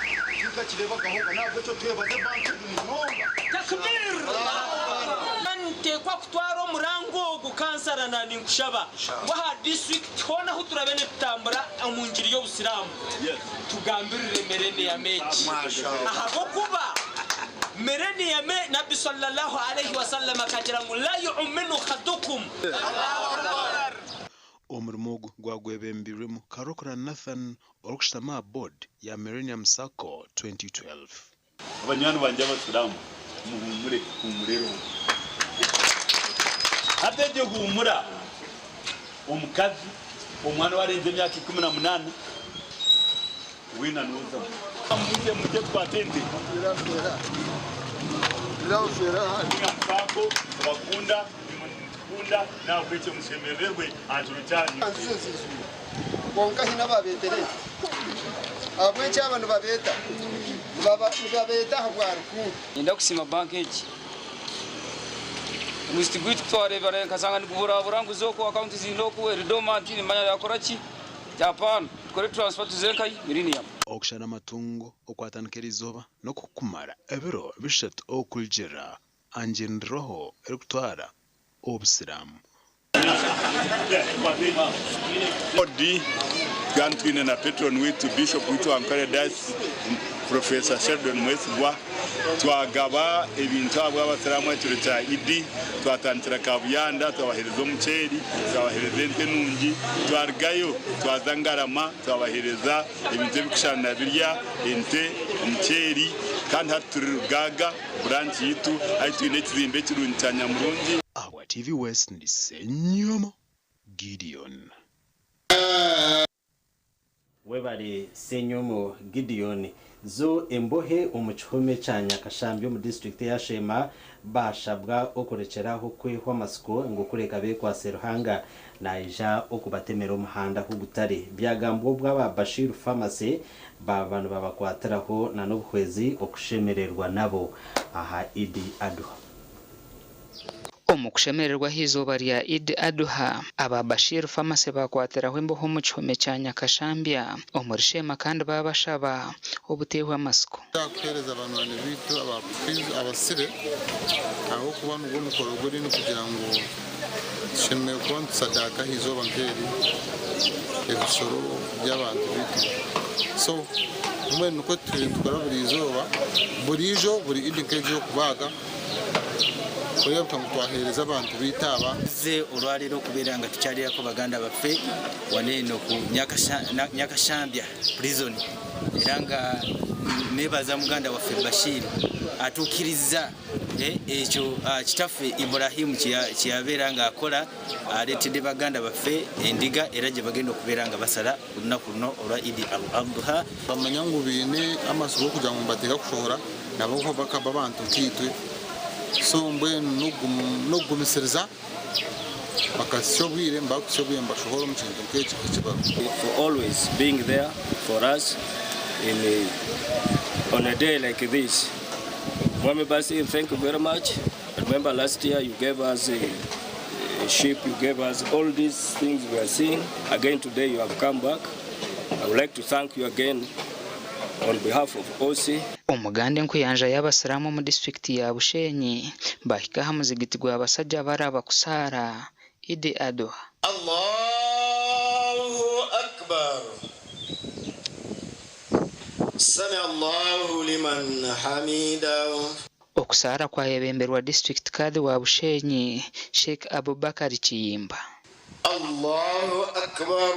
tinkakirebagahoga n'ahabw'ekyo twebaze banka egi munonga. Niteekwa kutwara omuranga ogu kansara na ninkushaba ngu aha disiturikiti hoona ahu turabe nitutambura omu ngiri y'obusiraamu tugambirire millennium egi ahabw'okuba millennium Nabbi Sallallahu Alaihi Wasallam akagira ngu la yu'uminu hadukum. Omurimo ogu gwagwebembirwemu Karokora Nathan orikushutama aha boodi ya Millennium Sacco 2012. Banywani bangye Abasiraamu, muhuumure, huumura erungi. Hati egyo huumura, omukazi, omwana owaarenza emyaka 18, weena noozamu. Mwije mwije tukwate ente. Nibakunda. Nibakunda nahabwekyo mushemererwe aha kiro kyanyu. Kwonka hine ababeetere ahabw'enki aba nibabeeta nibabeeta ahabwa rukundo. Niinyenda kusiima banka egi. Omuzigiti gwaitu ku twareebire nkashanga niguburabura ngu za oku akawunti ziine oku eri dormant nimanya yaakora ki? Nti apaana tukore transfer tuze nkahi? Millennium. Okushara amatungo okwatandika eriizooba n'okukumara ebiro bishatu okurugiirira aha ngyenderwaho erikutwara Obusiraamu. Odi, Twaba twine na Patron waitu, Bishop waitu wa Ankole Diocese, Professor Sheldon Mwesigwa. Twagaba ebintu ahabw'abasiraamu aha kiro kya Idi. Twatandikira Kabuyanda twabaheereza omuceeri, twabaheereza ente nungi. Twarugayo twaza Ngarama twabaheereza ebintu ebirikushushana na birya, ente, omuceeri. Kandi hati turi Rugaaga branch yaitu ahu twine ekizimbe kirungi kya nyamurungi. Ahabwa TV West ndi Ssenyomo Gideon. Webare Ssenyomo Gideon. Zo embohe omu kihome kya Nyakashambi omu disiturikiti eya Sheema baashabwa okurekyera aho kwehwa amatsiko ngu kureka beekwatse Ruhanga naija okubatemera omuhanda ahu gutari. Byagambwa obwo aba Bashir Pharmacy baaba nibabakwatiraho na n'obuhwezi okushemererwa nabo aha Idi Adhuha. Omu kushemererwa aha izooba rya Eid Adhuha, aba Bashir Pharmacy baakwatiraho emboho omu kihome kya Nyakashambya omuri Sheema kandi baabashaba obuteehwa amatsiko. Kuheereza banywani baitu abasibe ahabw'okuba nigwo mukoro gw'ediini kugira ngu tushemereire kuba nitusadaka aha izooba nk'eri ebisoro by'abantu baitu. So mbwenu nikwo tutwire nitukora buri izooba, buriijo buri Idi nk'egi ey'okubaaga kureebeka ngu twaheereza abantu baitu aba. Tuze olwaleero okubeera nga tukyalirako baganda baffe wano eno ku Nyakashambya Prison era nga nebaza muganda waffe Bashir atuukirizza ekyo kitaffe Ibrahim kyeyabeera nga akola aleetedde baganda baffe endiga era gyebagenda okubeera nga basala olunaku luno olwa Idi Al Adha. Bamanya ngu baine amatsiko g'okugira ngu nibateeka kushohora nabo bakaba abantu nkaitwe so mbwenu n'okugumisiriza bakahitsya obwire nibakuhitsya obwire nibashohora omu kintu nk'ekyo eki barimu. For always being there for us in on a day like this. Mwami Basir, thank you very much. Remember last year you gave us a, a sheep, you gave us all these things we are seeing. Again today you have come back. I would like to thank you again on behalf of OC. Omuganda enkuyanja y'abasiraamu omu disiturikiti ya Bushenyi bahika aha muzigiti gwa Basajjabaraba kusaara Idi Adhuha. Allahu Akbar Sami Allahu liman hamidahu. Okusaara kwayebemberwa disiturikiti Kadhi wa Bushenyi, Sheikh Abubakar Kiyimba. Allahu Akbar.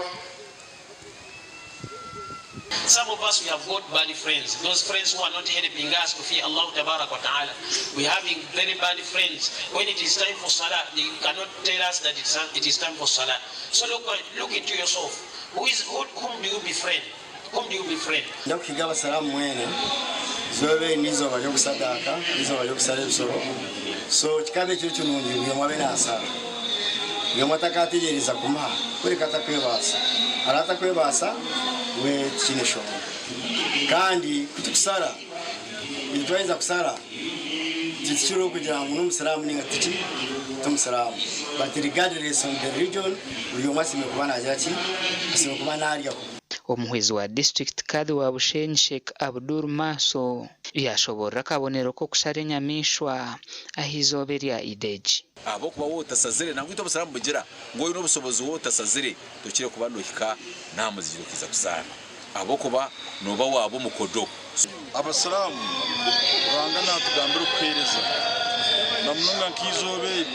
Some of us we have got bad friends, those friends who are not helping us to fear Allah tabarak wa ta'ala. We having very bad friends. When it is time for salah, they cannot tell us that it is time for salah. So look, look into yourself. Who is, who, whom do you befriend? Whom do you befriend? Ndakuhiga abasiraamu mwena izooba eri n'eizooba ry'okusadaaka n'eizooba ry'okusara ebisoro so kikaba ekiro kirungi buri omwe abe naasara buri omwe atakategyereza kumuha kureka atakwebaasa hariho atakwebaasa we tikiine shonga kandi kutukusara itwe twaheza kusara tikikiriho kugira ngu n'omusiraamu ninga tiki timusiraamu but regardless of the religion buri omwe asiimire kuba nagira ki asiimire kuba naryaho. Omuhwezi wa disiturikiti Kadhi wa Bushenyi Sheikh Abdul Maaso yashoborora akabonero k'okushara enyamaishwa ah'eizooba erya Eid egi. Ahabw'okuba waaba otasazire, nangwa itwe Abasiraamu bugira ngu oine obusobozi waaba otasazire tokire kuba nohika n'aha muzigiti okaija kusaara ahabw'okuba nooba waaba omukodo. Abasiraamu, Ruhanga naatugambira okuheereza, na munonga nk'eizooba eri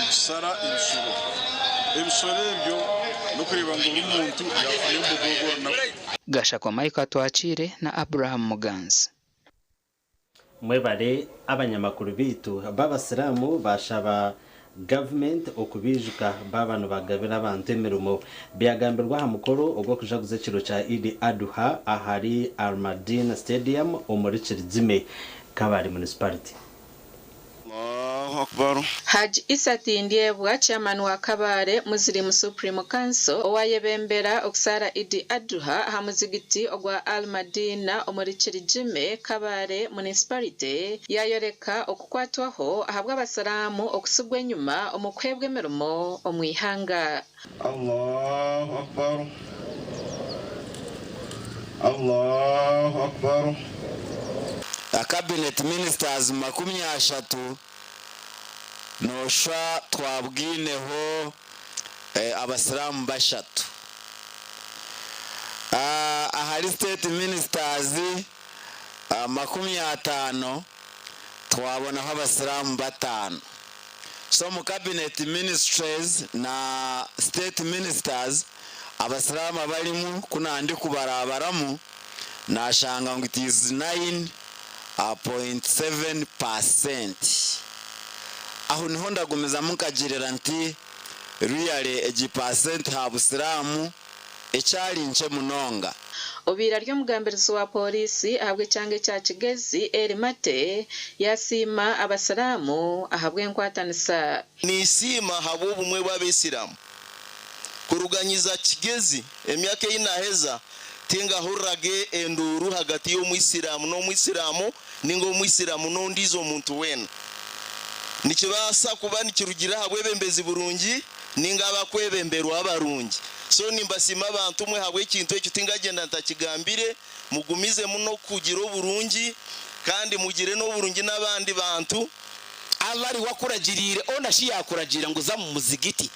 nitusara ebisoro. Ebisoro ebyo n'okureeba ngu buri muntu yaafuna emboga orwo orunaku. Gashakwa Michael Atwakiire na Abraham Muganzi. Mwebare abanyamakuru beitu b'abasiraamu bashaba gavumenti okubiijuka baaba nibagabira abantu emirimo. Byagambirwe aha mukoro ogw'okujaguza ekiro kya Eid Adhuha ahari Al-Madina Stadium omuri Kirijime, Kabale Municipality. Allahu Akbar. Hajj Issa Tindyebwa, Chairman wa Kabale Muslim Supreme Council owayebembera okusaara Idi Adhuha aha muzigiti ogwa Al Madina omuri Kirijime, Kabale Municipality yayoreka okukwatwaho ahabw'abasiraamu okusigwa enyima omu kuheebwa emirimo omu ihanga. Allahu Akbar. Allahu Akbar. Cabinet Ministers 30 noshwa twabwineho abasiraamu bashatu. Ahari State Ministers 50 twabonaho abasiraamu bataano. So omu Cabinet Ministries na State Ministers abasiraamu abarimu ku nandikubarabaramu nashanga ngu it is 9.7%. Aho niho ndagumizamu nkagirira nti really egi percent ha busiraamu ekyari nkye munonga. Obaire ari omugambirizi wa Pooriisi ahabw'ekyanga ekya Kigezi, Elly Mate, yasiima Abasiraamu ahabw'enkwatanisa. Ninsiima ahabw'obumwe bw'Abaisiramu. Kuruganyiza Kigezi emyaka ei naaheza, tingahuriraga enduuru hagati y'Omwisiramu n'Omwisiramu ninga Omwisiramu n'ondiijo muntu weena. Nikibaasa kuba nikirugiirira aha bwebembezi burungi ninga abakwebemberwa abarungi. So nimbasiima abantu mwe ahabw'ekintu ekyo tingagyenda ntakigambire. Mugumizemu n'okugira oburungi kandi mugire n'oburungi n'abandi bantu. Allah ariwe akuragiriire ona shi yaakuragiira ngu za mu muzigiti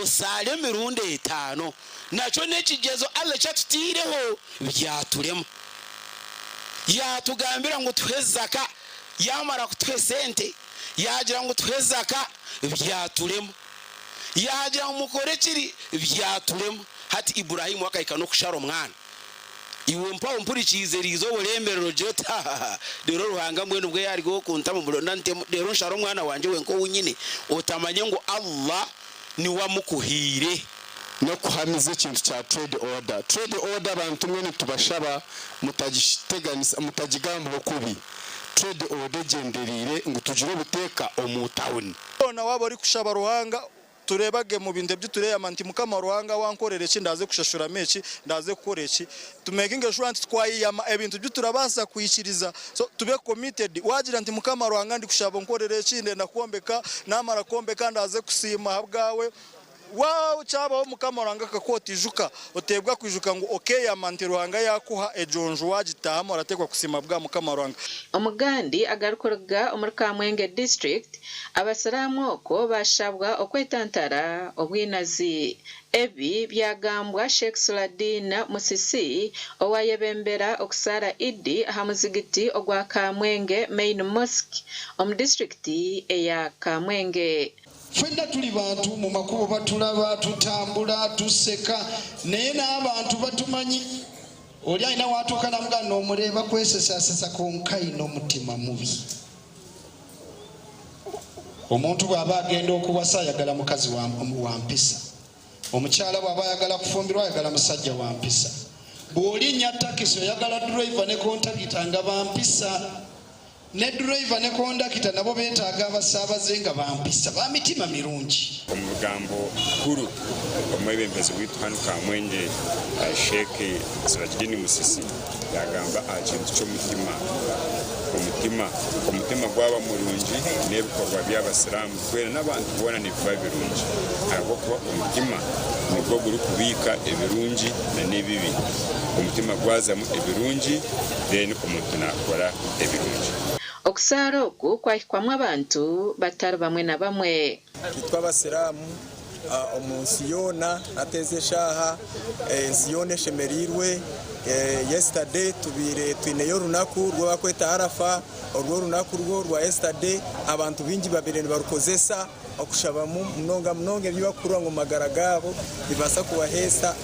osaale emirundi etaano, nakyo n'ekigyezo Allah eki atutaireho byaturema. Yaatugambira ngu tuhe zaka, yaamara kutuha esente yaagira ngu tuhe zaka byaturema. Yaagira ngu mukore kiri byaturema. Hati Ibrahim akahika n'okushara omwana. Iwe mpaho mpurikiize eriizooba oreemerera ogire oti, Hahaha! Reero Ruhanga mbwenu bwe yaariga ow'okunta omu muriro nantemu, reero nshare omwana wangye wenka ou nyine? Otamanye ngu Allah niwe amukuhaire. N'okuhamiza ekintu kya trade order. Trade order abantu mwe nitubashaba mutagiteganisa, mutagigambaho kubi. Trade order egyendereire ngu tugire obuteeka omu tawuni. Hoona waaba orikushaba Ruhanga, Tureeba ge mu bintu ebi tureyama nti Mukama Ruhanga wankorera eki, ndaze kushashuramu eki, ndaze kukora eki. Tu makinge sure nti twayeyama ebintu bi turabaasa kwikiriza. So tube committed. Wagira nti Mukama Ruhanga ndikushaba onkorere eki, ndenda kwombeka, namara kwombeka ndaze kusiima ahabwawe. Wa kyabaho Mukama Ruhanga akakuha otijuka, oteebwa kwijuka ngu okeyama nti Ruhanga yakuha egyo nju wagitahamu orateekwa kusiima bwa Mukama Ruhanga. Omugandi agarikuruga omuri Kamwenge District Abasiraamu okwo baashabwa okwetantara obwinazi. Ebi byagambwa Sheikh Suladin Musisi owayebembera okusaara Iddi aha muzigiti ogwa Kamwenge Main Mosque omu disiturikiti eya Kamwenge. Ffenna tuli bantu, mu makubo batulaba, tutambula, tuseka naye n'abantu batumanyi. Oli alina w'atuuka n'amugamba n'omureeba kwesesasesa kwonka aine omutima mubi. Omuntu bw'aba agenda okuwasa ayagala mukazi wa mpisa. Omukyala bw'aba ayagala kufumbirwa ayagala musajja wa mpisa. Bw'olinnya takisi oyagala ddereeva ne kontagita nga ba mpisa. Ne ddereeva ne kondakita nabo beetaaga abasaabaze nga ba mpisa, ba mitima mirungi. Omu bigambo bikuru, omwebembezi waitu hanu Kamwengye, Sheikh Sirajidini Musisi yagamba aha kintu ky'omutima. Omutima, omutima gwaba murungi n'ebikorwa by'abasiraamu twena n'abantu boona nibiba birungi ahabw'okuba omutima nigwo gurikubiika ebirungi n'ebibi. Omutima gwazamu ebirungi then omuntu nakora ebirungi. Okusaara oku kwahikwamu abantu batari bamwe na bamwe. Itwe Abasiraamu omu nsi yoona hati ezi eshaaha ensi yoona eshemereirwe. Yesterday tubaire twineyo orunaku oru barikweta Arafa, orwo orunaku rwo orwa yesterday abantu baingi babaire nibarukozesa. okushabamu munonga munonga ebi bakuhurira ngu omu magara gaabo nibibaasa kubaheesa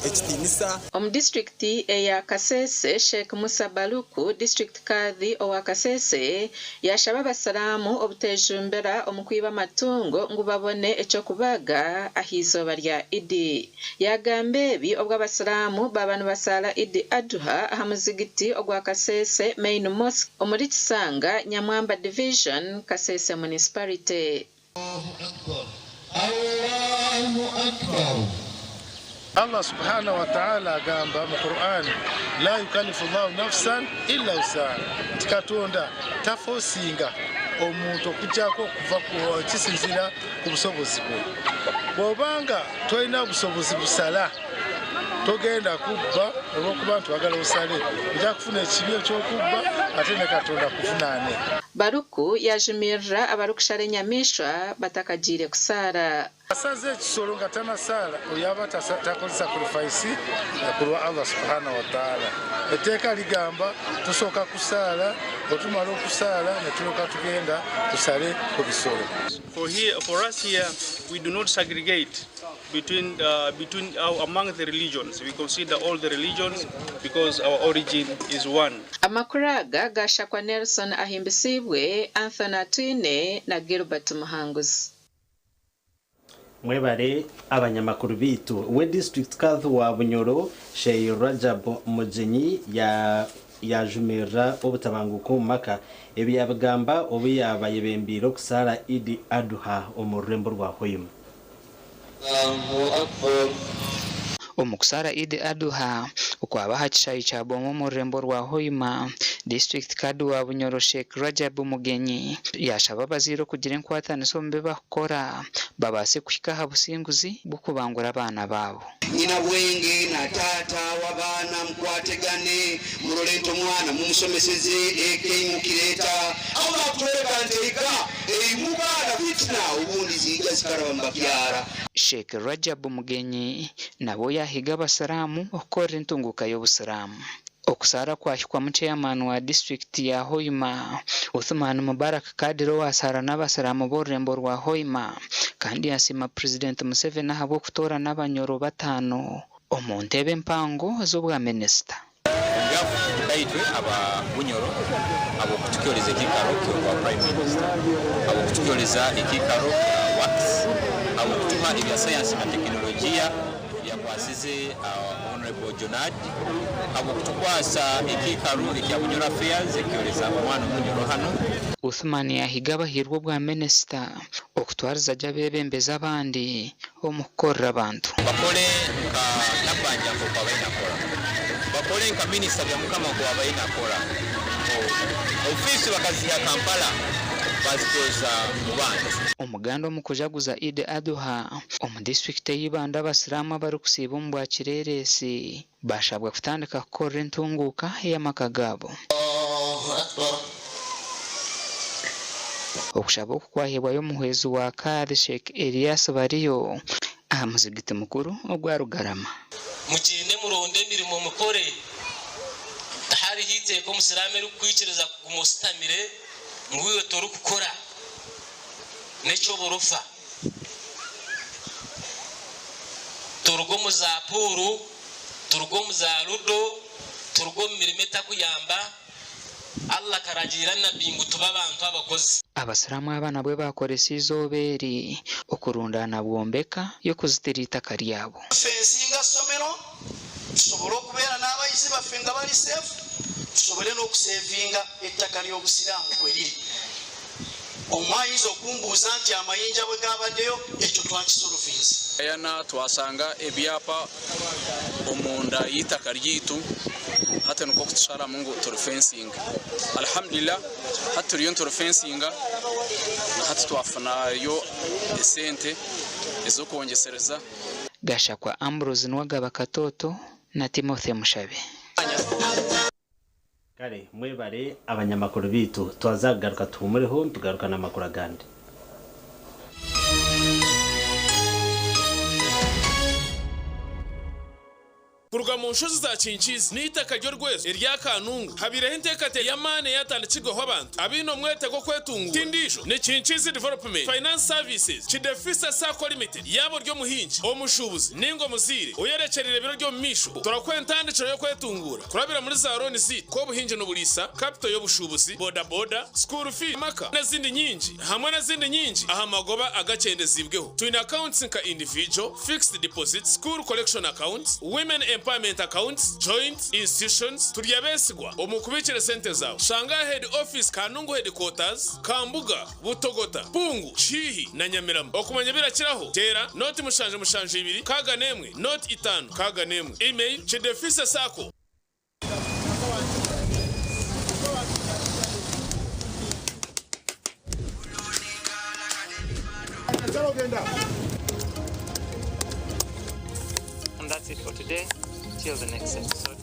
ekitiinisa. Omu disiturikiti eya Kasese, Sheikh Musa Baluku, District Kadhi owa Kasese yashaba abasiraamu obutejumbira omu kwiba amatungo ngu babone eky'okubaga ah'eizooba rya Idi. Yagamba ebi obwo abasiraamu baaba nibasaala Idi Adhuha aha muzigiti ogwa Kasese Main Mosque omuri Kisanga, Nyamwamba Division, Kasese Municipality. Allah subhanahu wa ta'ala agamba mu Quran, la yukallifu llahu nafsan illa wusaha, nti Katonda tafosinga omuntu okujjako okuva kisinzira ku busobozi bwe. Bw'oba nga tolina busobozi busala, togenda kubba olw'okuba nti oyagala osale, ojja kufuna ekibi eky'okubba ate ne Katonda akuvunaane. Baruku yaajumirira abarikushara enyamaishwa batakagiire kusaara. Asaze ekisolo nga tanasaala oyo aba takoze sacrifice kulwa Allah subhanahu wa ta'ala. Etteeka ligamba tusooka kusaala, bwetumala okusaala netulyoka tugenda tusale ku bisolo. For here, for us here, we do not segregate among the religions. We consider all the religions because our origin is one. Amakuru aga gaashakwa Nelson Ahimbisibwe, Anthony Atwine na Gilbert Muhanguzi. Mwebare abanyamakuru beitu. We district Kadhi wa Bunyoro Sheikh Rajab Mugyenyi yajumirira obutabanguko omu maka. Ebi yabigamba obu yaaba ayebembeire okusaara Idi Adhuha omu rurembo rwa Hoima. Omu kusaara Idi Adhuha okwaba aha kishaayi kya Boma omu rurembo rwa Hoima, Disiturikiti Kadhi wa Bunyoro Sheikh Rajab Mugenyi yaashaba abazaire okugira enkwatanisa omu bi bakukora babaase kuhika aha businguzi bw'okubangura abaana baabo. Nyina bwenge na taata wabaana mukwategane murole nti omwana mumusomeseze eka eimukira eta. Aho bakutworeka nti eka erimu baana fitina obundi ziija zikaraba mubakyara. Sheikh Rajab Mugenyi nabwo yaahiga abasiraamu okukorera entunguuka y'obusiraamu. Okusaara kwahikwamu Chairman wa disiturikiti ya Hoima, Uthuman Mubarak Kadiri owasaara n'abasiraamu b'orurembo rwa Hoima kandi yasiima Purezidenti Museveni ahabw'okutoorana abanyoro bataano omu ntebe empango z'obwa minisita. On behalf nkaitwe aba Bunyoro habw'okutukyoleza ekiikaro ky'obwa Prime Minister, habw'okutukyoleza ekiikaro kya Works, habw'okutuha ebya sayansi na tekinologiya ebyakwasize Honourable Jonard, habw'okutukwasa ekiikaro ekya Bunyoro Affairs ekyoleza omwana Omunyoro hanu. Uthman yaahiga abahairwe obwa minisita okutwariza gye abeebembezi abandi omu kukorera abantu. Bakole nka Nabbanja nk'oku abaire nakora. Bakole nka Minisita Byamukama nk'oku abaire nakora. Ofiisi bakaziha Kampala bazitooza mu bantu. Omuganda omu kujaguza Eid Adhuha omu disiturikiti eya Ibanda abasiraamu abarikusiiba omu bwa kireereesi baashabwa kutandika kukorera entunguuka ey'amaka gaabo. Okushaba oku kwaheebwayo omuhwezi wa Kadhi Sheikh Elias Bariyo aha muzigiti mukuru ogwa Rugarama. Mugyende muronde emirimo mukore. Tihariho eiteeka omusiraamu erikukwikiriza kuguma oshutamire ngu iwe torikukora. N'eky'oburofa. Turuge omu za puuru, turuge omu za ludo, turuge omu mirimo etakuyamba. Allah akaragiira Nabbi ngu tube abantu abakozi. Abasiraamu aba nabwo baakoresa eizooba eri okurundaana bwombeka y'okuzitira eitaka ryabo. Fensinga ssomero tusobole okubeera n'abayizi baffe nga bali safe, tusobole n'okusevinga ettaka ly'Obusiraamu kwe liri. Omu ayinza okumbuuza nti amayinja bwe gaabaddeyo ekyo twakisolovinze. Ayana twashanga ebyapa omunda y'eitaka ryaitu hati nikwo kutusharamu ngu turifensinge. Alhamdulillah hati turiyo niturifensinga na hati twafunayo esente ez'okwongyesereza. Gashakwa Ambrose Nuwagaba Katoto na Timothy Mushabe. Kare mwebare abanyamakuru beitu twaza kugaruka tuhumureho nitugaruka n'amakuru agandi. Kuruga mu Omu nshozi za Kinkiizi n'eitaka ry'orwezo erya Kanungu habaireho enteekateeka y'amaani eyatandikirweho abantu abaine omwete gw'okwetunguura. Ti ndiijo, ni Kinkiizi Development Finance Services, Kidefisa Sacco Limited. Yaaba ori omuhingi, omushuubuzi nainga omuzaire oyerekyereire ebiro by'omumaisho, turakuha entandikiro y'okwetunguura kurabira muri za looni zaitu nk'obuhingi n'oburiisa, kapito y'obushuubuzi, bodaboda, school fees, amaka n'ezindi nyingi hamwe n'ezindi nyingi aha magoba agakyendeziibweho. Twine accounts nka individual, fixed deposits, school collection accounts, women empowerment accounts, joint, institutions. Turi abeesigwa omu kubiikira esente zaawe. Shanga aha head office Kanungu headquarters, Kambuga. Butogota, Pungu, Kihihi na Nyamirama. Okumanya ebirakiraho, teera nooti 772 61 nooti 5 61. Email, Kidefisa Sacco. And that's it for today. Till the next episode.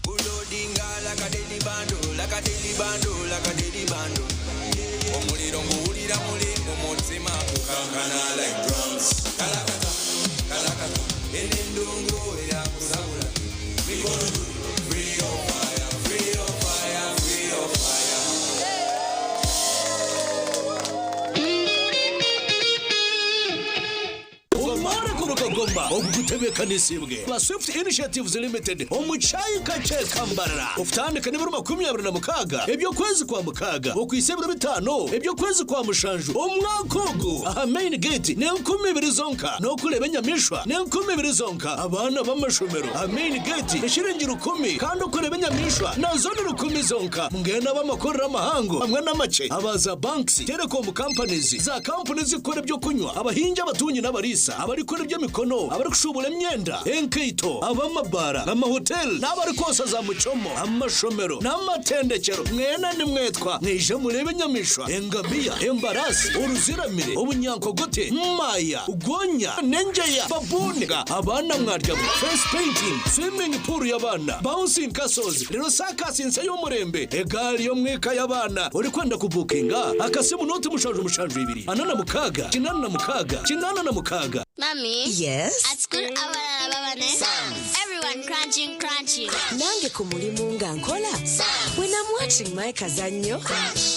Loadinga like a daily bundle, like a daily bundle, like a daily bundle. Omuliro nguwulira muli mu mutima gukankana like drums. Kalakata, kalakata, eno endongo erakusabula. Mikono juu, free your fire, free your fire, free your fire. Omworeko Rukagoma ogutebeekanisiibwe ba Swift Initiatives Limited omu Kyayi Kakye Kambarara okutandika n'ebiro 26 eby'okwezi kwa mukaaga okuhitsya ebiro bitaano eby'okwezi kwa mushanju omwaka ogu aha Main Gate n'enkumi ibiri zonka n'okureeba enyamaishwa n'enkumi ibiri zonka abaana b'amashomero aha Main Gate eshiringi rukumi kandi okureeba enyamaishwa nazo ni rukumi zonka mbwenu ab'amakorero amahango hamwe n'amakye aba za banks, telecom companies, za kampuni ezirikukora eby'okunywa, abahingi, abatungi n'abariisa, abarikukora eby'emikono, abarikushuubura emyenda, enkaito, ab'amabaara, amahoteli n'abarikwosa za muchomo, amashomero n'amatendekyero, mwena nimwetwa mwije mureebe enyamaishwa, engamiya, embaraasi, oruziramire, obunyankogote, maaya, gonya, n'engyeya, baboon, abaana mwaryamu, face painting, swimming pool y'abaana, bouncing castles, reero saakasi nsya y'omurembe, egaari y'omwika y'abaana. Orikwenda kubuukinga, akasimu nooti 772 46 86 86. Mummy. Yes? At school abalala baba ne Everyone crunching crunching. Nange ku mulimu nga nkola. When I'm watching my kazannyo.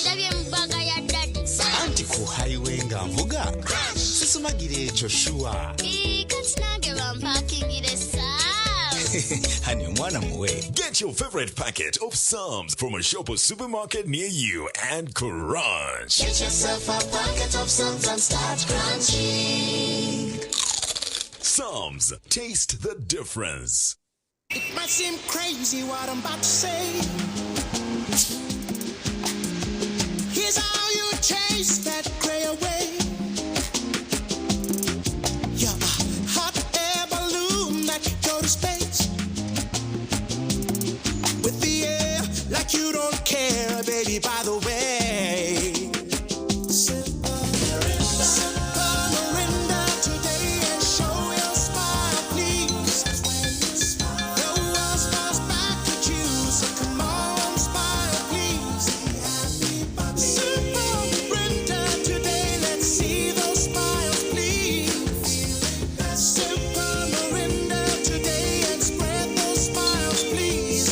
Ndabye mu bbaga ya daddy. Anti ku highway nga nvuga. Sisumagira ekyo shuwa. Ii, kati nange bampakingire Psalms. Honey, omwana muwe. Get your favorite packet of Psalms from a shop or supermarket near you and crunch. Get yourself a packet of Psalms and start crunching. Psalms, taste the difference. It might seem crazy what I'm about to say. Here's how you chase that gray away. You're a hot air balloon that could go to space. With the air like you don't care, baby, by the way. Sip a Mirinda today and show your smile, please. The world smiles back at you, so come on, smile, please. Sip a Mirinda today, let's see those smiles, please. Sip a Mirinda today and spread those smiles, please.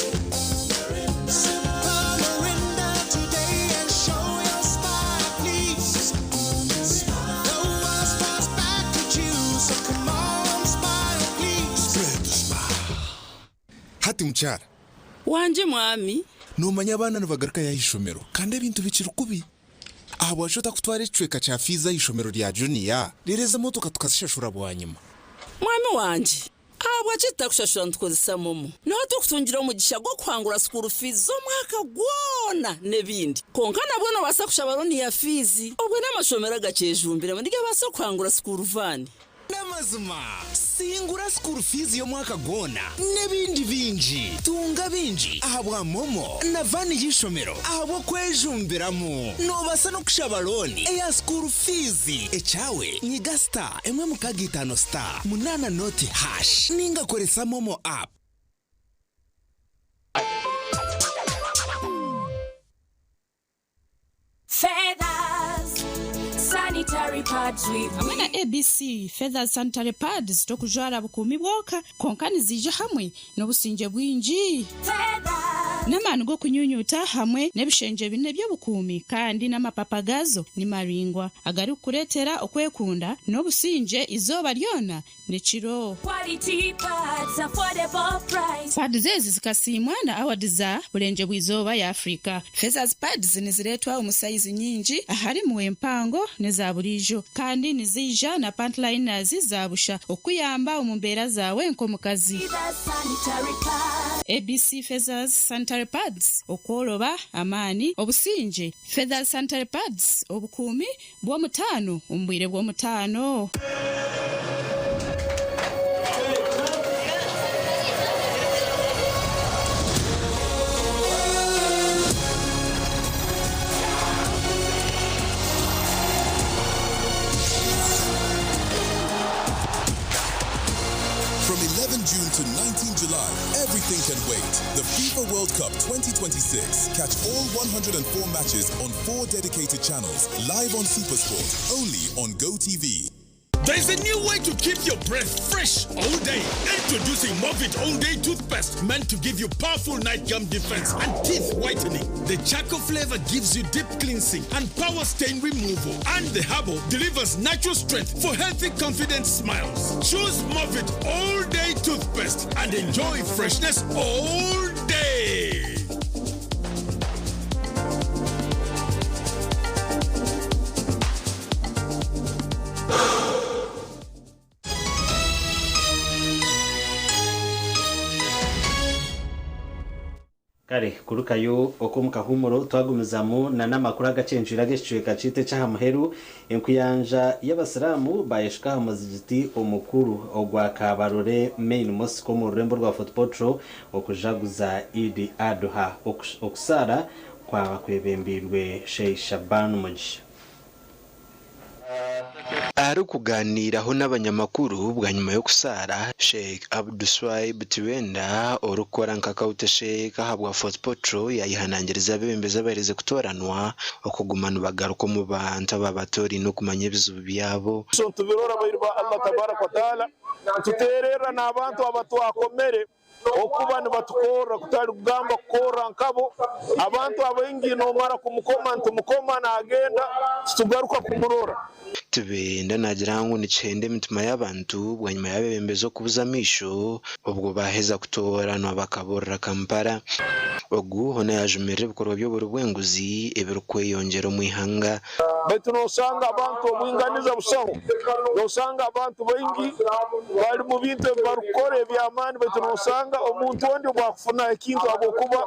Sip a Mirinda today and show your smile, please. The world smiles back at you, so come on, smile, please. Spread the smile. Hati mukyara. Wangye mwami. Noomanya abaana nibagarukayo aha ishomero kandi ebintu bikiri kubi. Ahabwaki otakutwara ekicweka kya fiizi aha ishomero rya juniya reero ezi emotoka tukazishashura bwanyima? Mwami wangye, ahabwaki tutakushashura nitukozesa momo? Niho turikutungira omugisha gw'okuhangura sukuuru fiizi z'omwaka gwona n'ebindi. Kwonka nabwo noobaasa kushaba looni ya fiizi. Obwo n'amashomero agakyejumbiremu nigabaasa kuhangura sukuuru vaani. Amazima, singura school fees y'omwaka gwona n'ebindi bingi. Tunga bingi ahabwa MoMo na van y'eishomero ahabw'okwejumbiramu. Noobaasa n'okushaba looni eya school fees. Ekyawe nyiga star emwe mukaga itaano star munaana noti hash ninga koresa MoMo app. Feathers sanitary pads with Hamwe na ABC Feathers Sanitary Pads tokujwara bukuumi bwonka kwonka niziija hamwe n'obusingye bwingi. N'amaani g'okunyunyuuta hamwe n'ebishengye bina eby'obukuumi kandi n'amapapa gaazo ni maraingwa agarikukureetera okwekunda n'obusingye eizooba ryona n'ekiro. Quality pads, affordable price. Pads ezi zikasiimwa na award za Burengye bw'Eizooba ya Afrika. Feathers Pads nizireetwa omu sayizi nyingi aharimu empango n'eza buriijo kandi niziija na pant liners za busha okukuyamba omu mbeera zaawe nk'omukazi. Feathers sanitary pads. ABC Feathers Sanitary Pads, Okworoba, amaani, obusingye. Feathers Sanitary Pads, obukuumi bw'omutaano omu bwire bw'omutaano. From 11 June to 19 July, everything can wait. The FIFA World Cup 2026. Catch all 104 matches on four dedicated channels, live on Supersport, only on GoTV. There's a new way to keep your breath fresh all day. Introducing Movit All Day Toothpaste, meant to give you powerful night gum defense and teeth whitening. The charcoal flavor gives you deep cleansing and power stain removal. And the herbal delivers natural strength for healthy, confident smiles. Choose Movit All Day Toothpaste and enjoy freshness all day. Kare kurukayo okw'omu kahuumuro twagumizamu na n'amakuru agakyencwire ag'ekicweka kyaitu eky'aha muheru. Enkuyanja y'abasiraamu bayeshuka aha muzigiti omukuru ogwa Kabarole Main Mosque omu rurembo rwa Fort Portal okujaguza Eid Adha. Okusaara kwaba kwebembeirwe Sheikh Shaban Mugisha. Arikuganiiraho n'abanyamakuru bwanyima y'okusaara, Sheikh Abdu Swaib Tibenda orikukora nka County Sheikh ahabwa Fort Portal yayehanangiriza abeebembezi abaherize kutooranwa okuguma nibagaruka omu bantu ababatoraine okumanya ebizibu byabo. So nitubirora abairu ba Allah tabaraka wa taala nitutererra n'abantu abatwakomere okuba nibatukorra kutari kugamba kukorra nkabo. Abantu abaingi nomara kumukoma nitumukoma nagenda titugaruka kumurora. Tibenda naagira ngu nikihenda emitima y'abantu bwanyima y'abeebembezi okubuza amaisho obwo baaheza kutooranwa bakaburira Kampala. Ogu hoona yaajumirira ebikorwa by'oburi bw'enguzi ebirikweyongyera omu ihanga. Baitu nosanga abantu obwinganiza busaho, nosanga abantu baingi bari mu bintu ebi barikukora eby'amaani, baitu nosanga omuntu ondi obu akufuna ekintu ahabw'okuba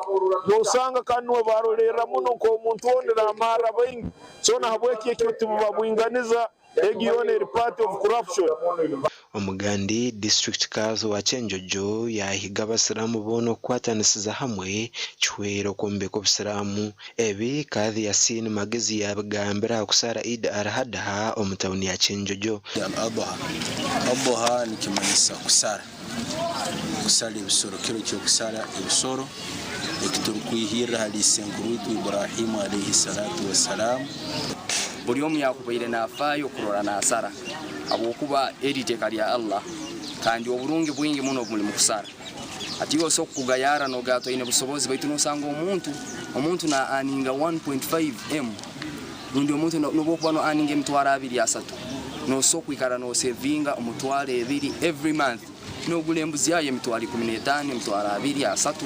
nosanga kandi niwe barolerra muno nk'omuntu ondi namarra baingi. So nahabweki ekyo tibuba bwinganiza, egi yoona eri part of corruption. Omugandi District Kadhi wa Kyenjojo yaahiga abasiraamu boona okukwatanisiza hamwe kihwere okwombeka obusiraamu. Ebi Kadhi Yasin Magezi yaabigambira aha kusaara Eid al-Adha omu tauni ya Kyenjojo. Al-Adha, Adha nikimanyisa kusara, kusara ebisoro, kiro ky'okusara ebisoro ekiturikwihirra hali isenkuru waitu Ibrahimu alaihi salatu wasalaam. Buri omu yakubaire nafaayo kurora nasara habwokuba eri iteeka rya Allah kandi oburungi bwingi muno buri mu kusara. Hati iwe osobola kugayara nogaya toine busobozi baitu nosanga omuntu omuntu na aninga 1.5 M rundi omuntu nobwokuba no aninga emitwaro abiri asatu nosobola kwikara nosevinga omutwaro ebiri every month nogura embuzi yayo emitwaro 15 emitwaro abiri asatu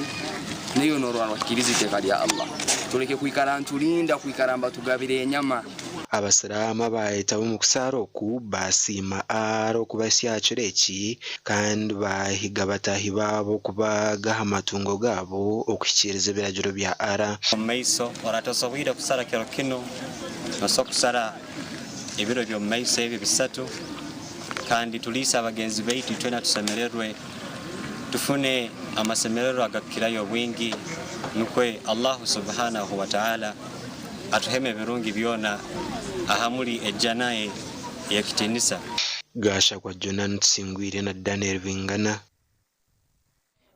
naiwe norora nohikiriza iteeka rya Allah. Tuleke kwikara nturinda kwikara mbatugabira enyama. Abasiraamu abaayetaba omu kusaara oku baasiima Allah okubahitsya aha kiro eki kandi baahiga bataahi baabo kubaaga aha matungo gaabo okuhikiiriza ebiragiro bya Allah. Omu maiso oratosoboire kusara kiro kinu, nosobora kusara ebiro by'omu maiso ebi bisatu. Kandi tuliise abagenzi baitu itwena tusemererwe, tufune amasemererwa agakukirayo obwingi, nukwe Allahu subhanahu wa ta'ala atuhemu ebirungi byona ahamuli ejjana ye eyekitiinisa. Gashakwa Jonan Tusingwire na Daniel Bingana.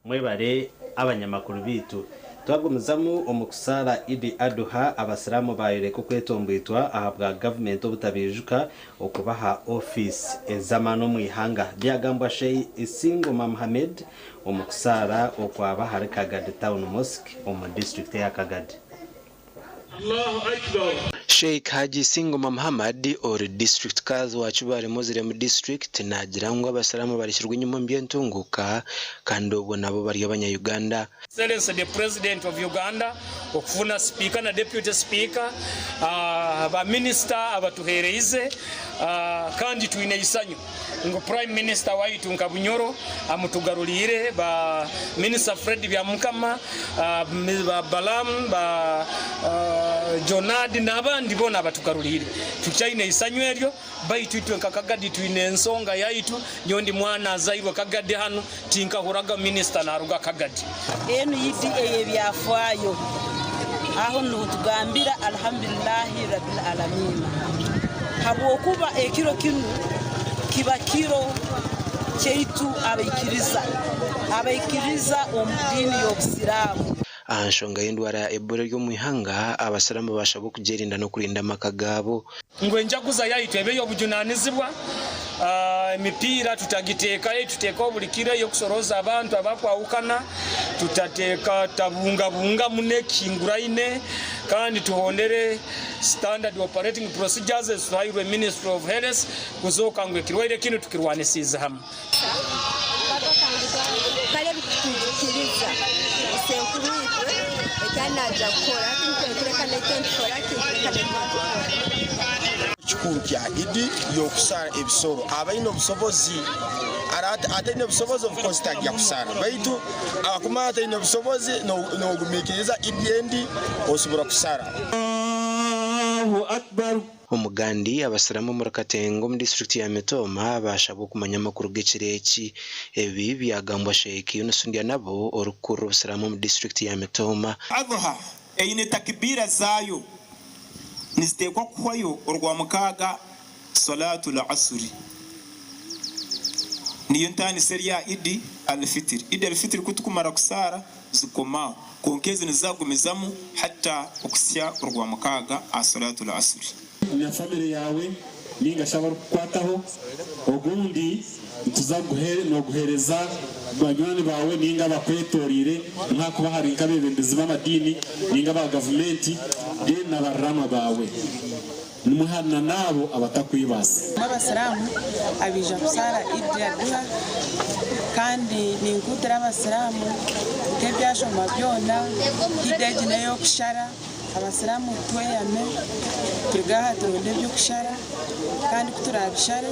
Mwebare abanyamakuru baitu. Twagumizamu omu kusaara Idi Aduha, Abasiraamu bayoreka okwetomboitwa ahabwa gavumenti obutabaijuka okubaha ofiisi ez'amaani omu ihanga. Byagambwa Sheikh Isingoma Muhammed omu kusaara okwaba ahari Kagadi Town Mosque omu disiturikiti eya Kagadi. Sheikh Hajji Isingoma Muhammad ori District Kadhi wa Kibaale Muslim District naagira ngu abasiraamu barekirwe enyima omu by'entunguuka kandi obwo nabo bari abanya-Uganda. Excellency the President of Uganda okufuna Sipiika na Deputy Sipiika, ba minisita abatuheereize kandi twine eisanyu ngu Prime Minister waitu nka Bunyoro amutugaruriire, ba Minisita Fred Byamukama, ba Balaam, ba Jonard n'abandi boona abatugaruriire. Tukyaine eisanyu eryo baitu itwe nka Kagadi twine ensonga yaitu. Nyowe ndi mwana azairwe Kagadi hanu, tinkahuraga minisita naruga Kagadi. Enu Idi ey'ebyafaayo. Aho nuho tugambira Alhamdulillahi Rabbil Alamiina habwokuba ekiro kinu kiba kiro kyaitu abaikiriza, abaikiriza omu diini y'Obusiraamu. Aha nshonga y'endwara ya Ebola eri omu ihanga, abasiraamu baashabwa okugyerinda n'okurinda amaka gaabo. Ngu enjaguza yaitu ebe ey'obujunanizibwa, emipiira tutagiteekayo ei tuteekaho buri kiro ey'okusorooza abantu abakwahukana, tutateeka tutabungabunga muno ekihinguraine kandi tuhondere standard operating procedures ezituhairwe Ministry of Health kuzooka ngu ekirwaire kinu tukirwanisiize hamwe. Kare ebikutwijukiriza isenkuru itwe eki ari naija kukora hati nitwe tureka naitwe nitukora ki reka naitwe tukore. Kikuru kya Idi y'okusara ebisoro abaine obusobozi ataine busobozi of course tagya kusara baitu akumanya ataine busobozi nogumikiriza Idi endi osobora kusara. Allahu Akbar. Omugandi, Abasiraamu omuri Katengo omu disiturikiti ya Mitooma baashabwa okumanya amakuru g'ekiro eki. Ebi byagambwa Sheikh Yunus Ndyanabo orikukurira Obusiraamu omu disiturikiti ya Mitooma. Adhuha eine takbiira zaayo niziteekwa kuhwayo orwamukaaga Swalatul Asri niyo ntaaniso eri aha Idi Al-Fitr. Idi Al-Fitr kutukumara kusaara zikoma aho kwonka ezi nizizagumizamu hatta okuhitsya orwamukaaga aha Swalatul Asri. Na famire yaawe ninga shi abarikukukwataho. Ogundi nituza nooguheereza banywani baawe ninga abakwetoreire nk'ahakuba hari nk'abeebembezi b'amadiini ninga aba gavumenti then na bararamwa baawe. Nimuhana n'abo abatakwibaasa. Abasiraamu abaija kusaara Eid Adhuha kandi ninkuutira abasiraamu nk'ebyashomwa byona Eid egi n'ey'okushara. Abasiraamu tweyame turuge aha turonde eby'okushara kandi ku turaabishare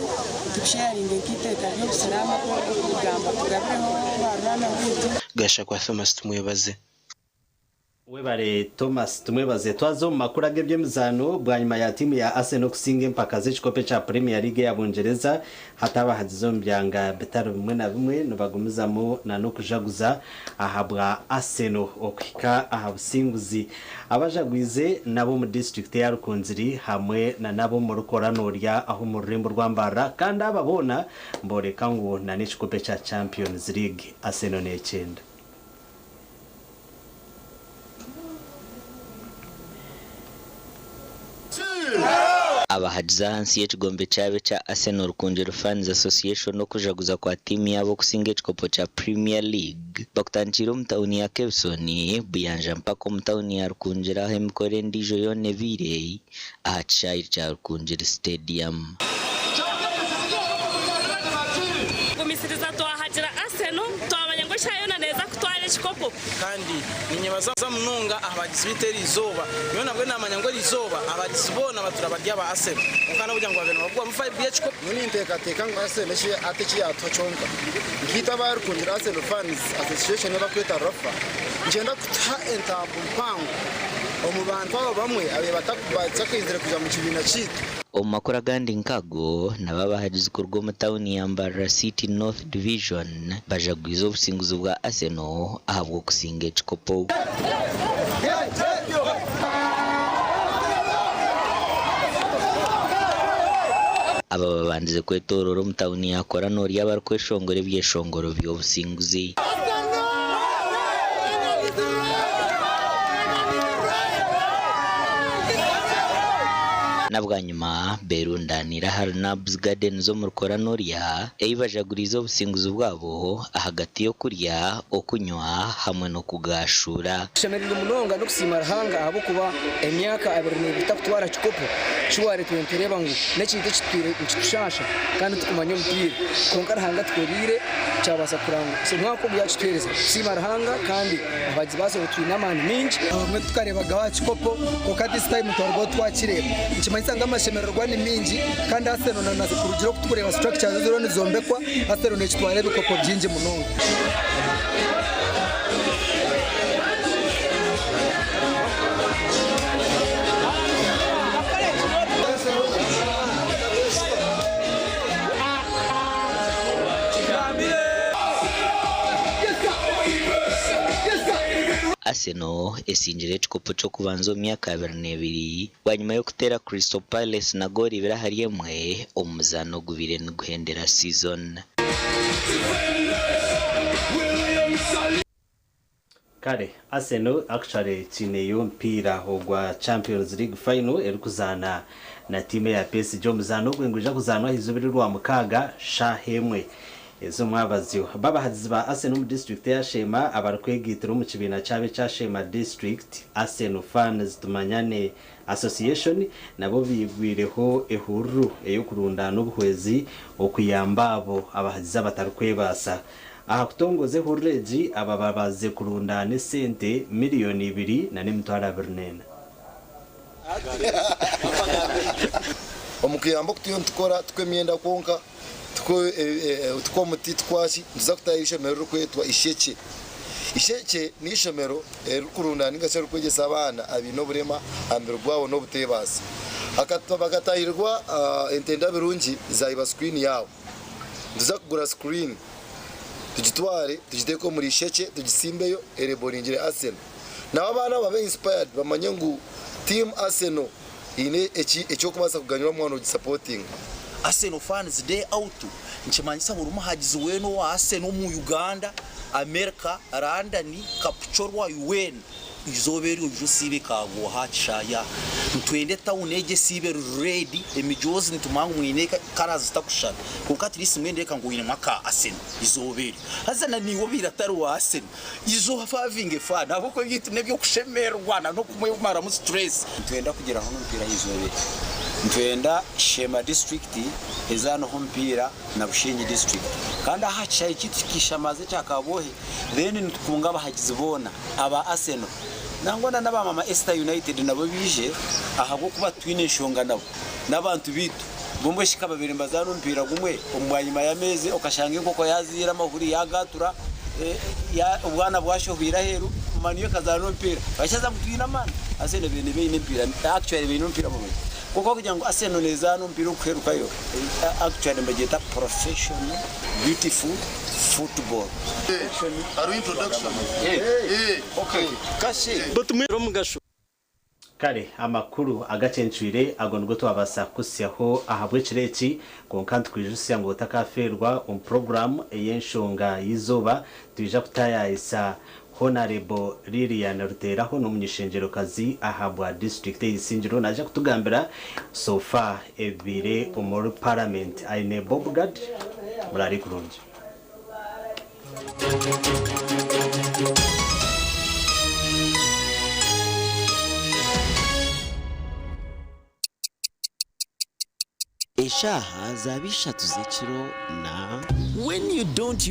tubisheyaringe nk'eiteeka ry'obusiraamu oku rikugamba tugabireho barurana baitu. Gashakwa Thomas Tumwebaze. Webare Thomas Tumwebaze. Twaza omu makuru ag'eby'emizaano bwanyima ya tiimu ya Arsenal kusinga empaka z'ekikopo ekya Premier League eya Bungyereza hati abahagizi omu byanga bitari bimwe na bimwe nibagumizamu n'okujaguza ahabwa Arsenal okuhika aha businguzi. Abajagwize n'ab'omu disiturikiti eya Rukungiri hamwe n'ab'omu Rukora Norya ah'omu rurembo rwa Mbarara kandi aba boona niboreka ngu n'ekikopo ekya Champions League Arsenal nekyenda. Abahagizi ahansi y'ekigombe kyabo ekya Arsenal Rukungiri Fans Association okujaguza kwa tiimu yaabo okusinga ekikopo kya Premier League bakutandikiire omu tauni ya Kebisoni, Buyanja mpaka omu tauni ya Rukungiri ahu emikoro endiijo yoona ebaire aha kishaayi kya Rukungiri Stadium. Gumisiriza twahagira Arsenal twamanya ngu eshaaha yoona neeza kutwara ekikopo. Kandi ninyebaza munonga aha bagizi baitu eri izooba. Nyowe nabwe naamanya ngu eri izooba abagizi boona batuura bari aba Arsenal. Kwonka n'okugira ngu babaire nibagwamu vibe y'ekikopo. Nyowe ninteekateeka ngu Arsenal eki hati eki yaatuha kyonka nkaitwe abarikundira Arsenal Fans Association ei barikweta RAFA nikyenda kutuha entambu mpango omu bantu abo bamwe ababaire batakaizire kwija mu kibiina kyaitu. Omu makuru agandi nk'ago, nabo abahagizi kuruga omu tauni ya Mbarara City North Division bajagwize obusinguzi bwa Arsenal ahabw'okusinga ekikopo. Aba babandize kwetooroora omu tauni ya Koranori abarikweshongora ebyeshongoro by'obusinguzi. Na bwanyima beerundaanira ahari Nabs Gardens omuri Koranorya ei bajaguriize obusinguzi bwabo ahagati y'okurya, okunywa hamwe n'okugaashuura. Tushemereirwe munonga n'okusiima Ruhanga ahabw'okuba emyaka 22 tutakutwara kikopo kiwaretwire nitureeba ngu n'ekintu ekitwire nikitushaasha kandi tukumanya omupiira kwonka Ruhanga atukoreire kyabaasa kurangwa so omwaka ogu yakituheereza tusiima Ruhanga kandi abahagizi ba Arsenal twine amaani maingi. Abamwe tukareebagaho aha kikopo kwonka this time twarugaho twakireeba nikimanyisa ngu amashemererwa ni maingi kandi Arsenal na kurugiirira oku turikureeba structures eziriyo nizombekwa Arsenal nekitwara ebikopo bingi munonga. Arsenal esingire ekikopo ky'okubanza omu myaka 22 bwanyima y'okuteera Crystal Palace na goolo ibiri ahari emwe omu muzaano ogubaire niguhendera sizoni. Kare Arsenal actually ekiineyo omupiira ogwa Champions League final erikuzaana na tiimu eya PSG. Omuzaano ogwe nigwija kuzaanwa ah'eizooba ery'Orwamukaaga shaaha emwe ez'omwabazyo. Bo abahagizi ba Arsenal omu disiturikiti eya Sheema abarikwegaitira omu kibiina kyabo ekya Sheema District Arsenal Fans Tumanyane Association nabo baigwireho ehururu ey'okurundaana obuhwezi okuyamba abo abahagizi abatarikwebaasa. Aha kutongoza ehururu egi, aba babaasize kurundaana esente miriyoni 2 244. Omu kuyamba oku turiyo nitukora tikwo emyenda kwonka, tikwo omuti, tikwo ki, nituza kutaho eishomero eririkwetwa Ishekye. Ishekye n'eishomero eririkurundaana ninga shi eririkwegyesa abaana abaine oburema aha mubiri gwabo n'obuteebaasa. Bakataahirwa entenda birungi zaayiba sikirini yaabo. Nituza kugura sikirini tugitware tugiteeke omuri Ishekye tugisimbeyo ereboringire Arsenal. Nabo abaana babe inspired bamanye ngu tiimu Arsenal eine eky'okubaasa kuganyura omwana ogisapotinga. Arsenal fans day out nikimanyisa buri muhagizi weena owa Arsenal omu Uganda, America, London, Kapchorwa, weena Eizooba eryo oije osiibe Kagooha aha kishaayi aha. Nitwenda etawuni egi esiibe eri red, emijoozi nitumanya ngu mwine colours zitakushushana kwonka at least mbwenu reeka ngu oinemu aka Arsenal eizooba eryo. Haza na naiwe obaire atari wa Arsenal, ija ohavinge fun ahabw'okuba ebyaitu n'eby'okushemererwa na n'okumwemaramu stress. Nitwenda kugiraho n'omupiira aha izooba eryo. Nitwenda Sheema district ezaaneho omupiira na Bushenyi district. Kandi aha kishaayi kyaitu kishamaze ekya Kabwohe then nitukunga abahagizi boona aba Arsenal nangwa na n'aba Mama Esther United nabo baije ahabw'okuba titwine nshonga nabo. N'abantu baitu bo mbwenu shi ka babaire nibazaana omupiira gumwe omu bwanyima y'ameezi okashanga enkoko yaaziire amahuri yaagaatura, obwana bwashohwire aheeru, Man U ekazaana omupiira. Bakishaza ngu twine amaani. Arsenal ebaire neeba eine emipiira, actually baine omupiira murungi. Kwonka kugira ngu Arsenal neezaana omupiira ogurikuheerukayo, actually nibagyeta professional beautiful football. Kare amakuru agacencwire ago nigo twabaasa kukuhitsyaho ahabw'ekiro eki, kwonka nitukwijutsya ngu otakafeerwa omu puroguraamu ey'enshonga y'eizooba. Nitwija kutaayaayisa Honarebo Lilian Ruteraho n'omuny'eishengyerokazi ahabwa disiturikiti ey'Isingiro. Naija kutugambira so far ebibaire omuri Paramenti. Aine Bob Gad. Muraare kurungi. Eshaaha zaaba ishatu z'ekiro na. When you don't.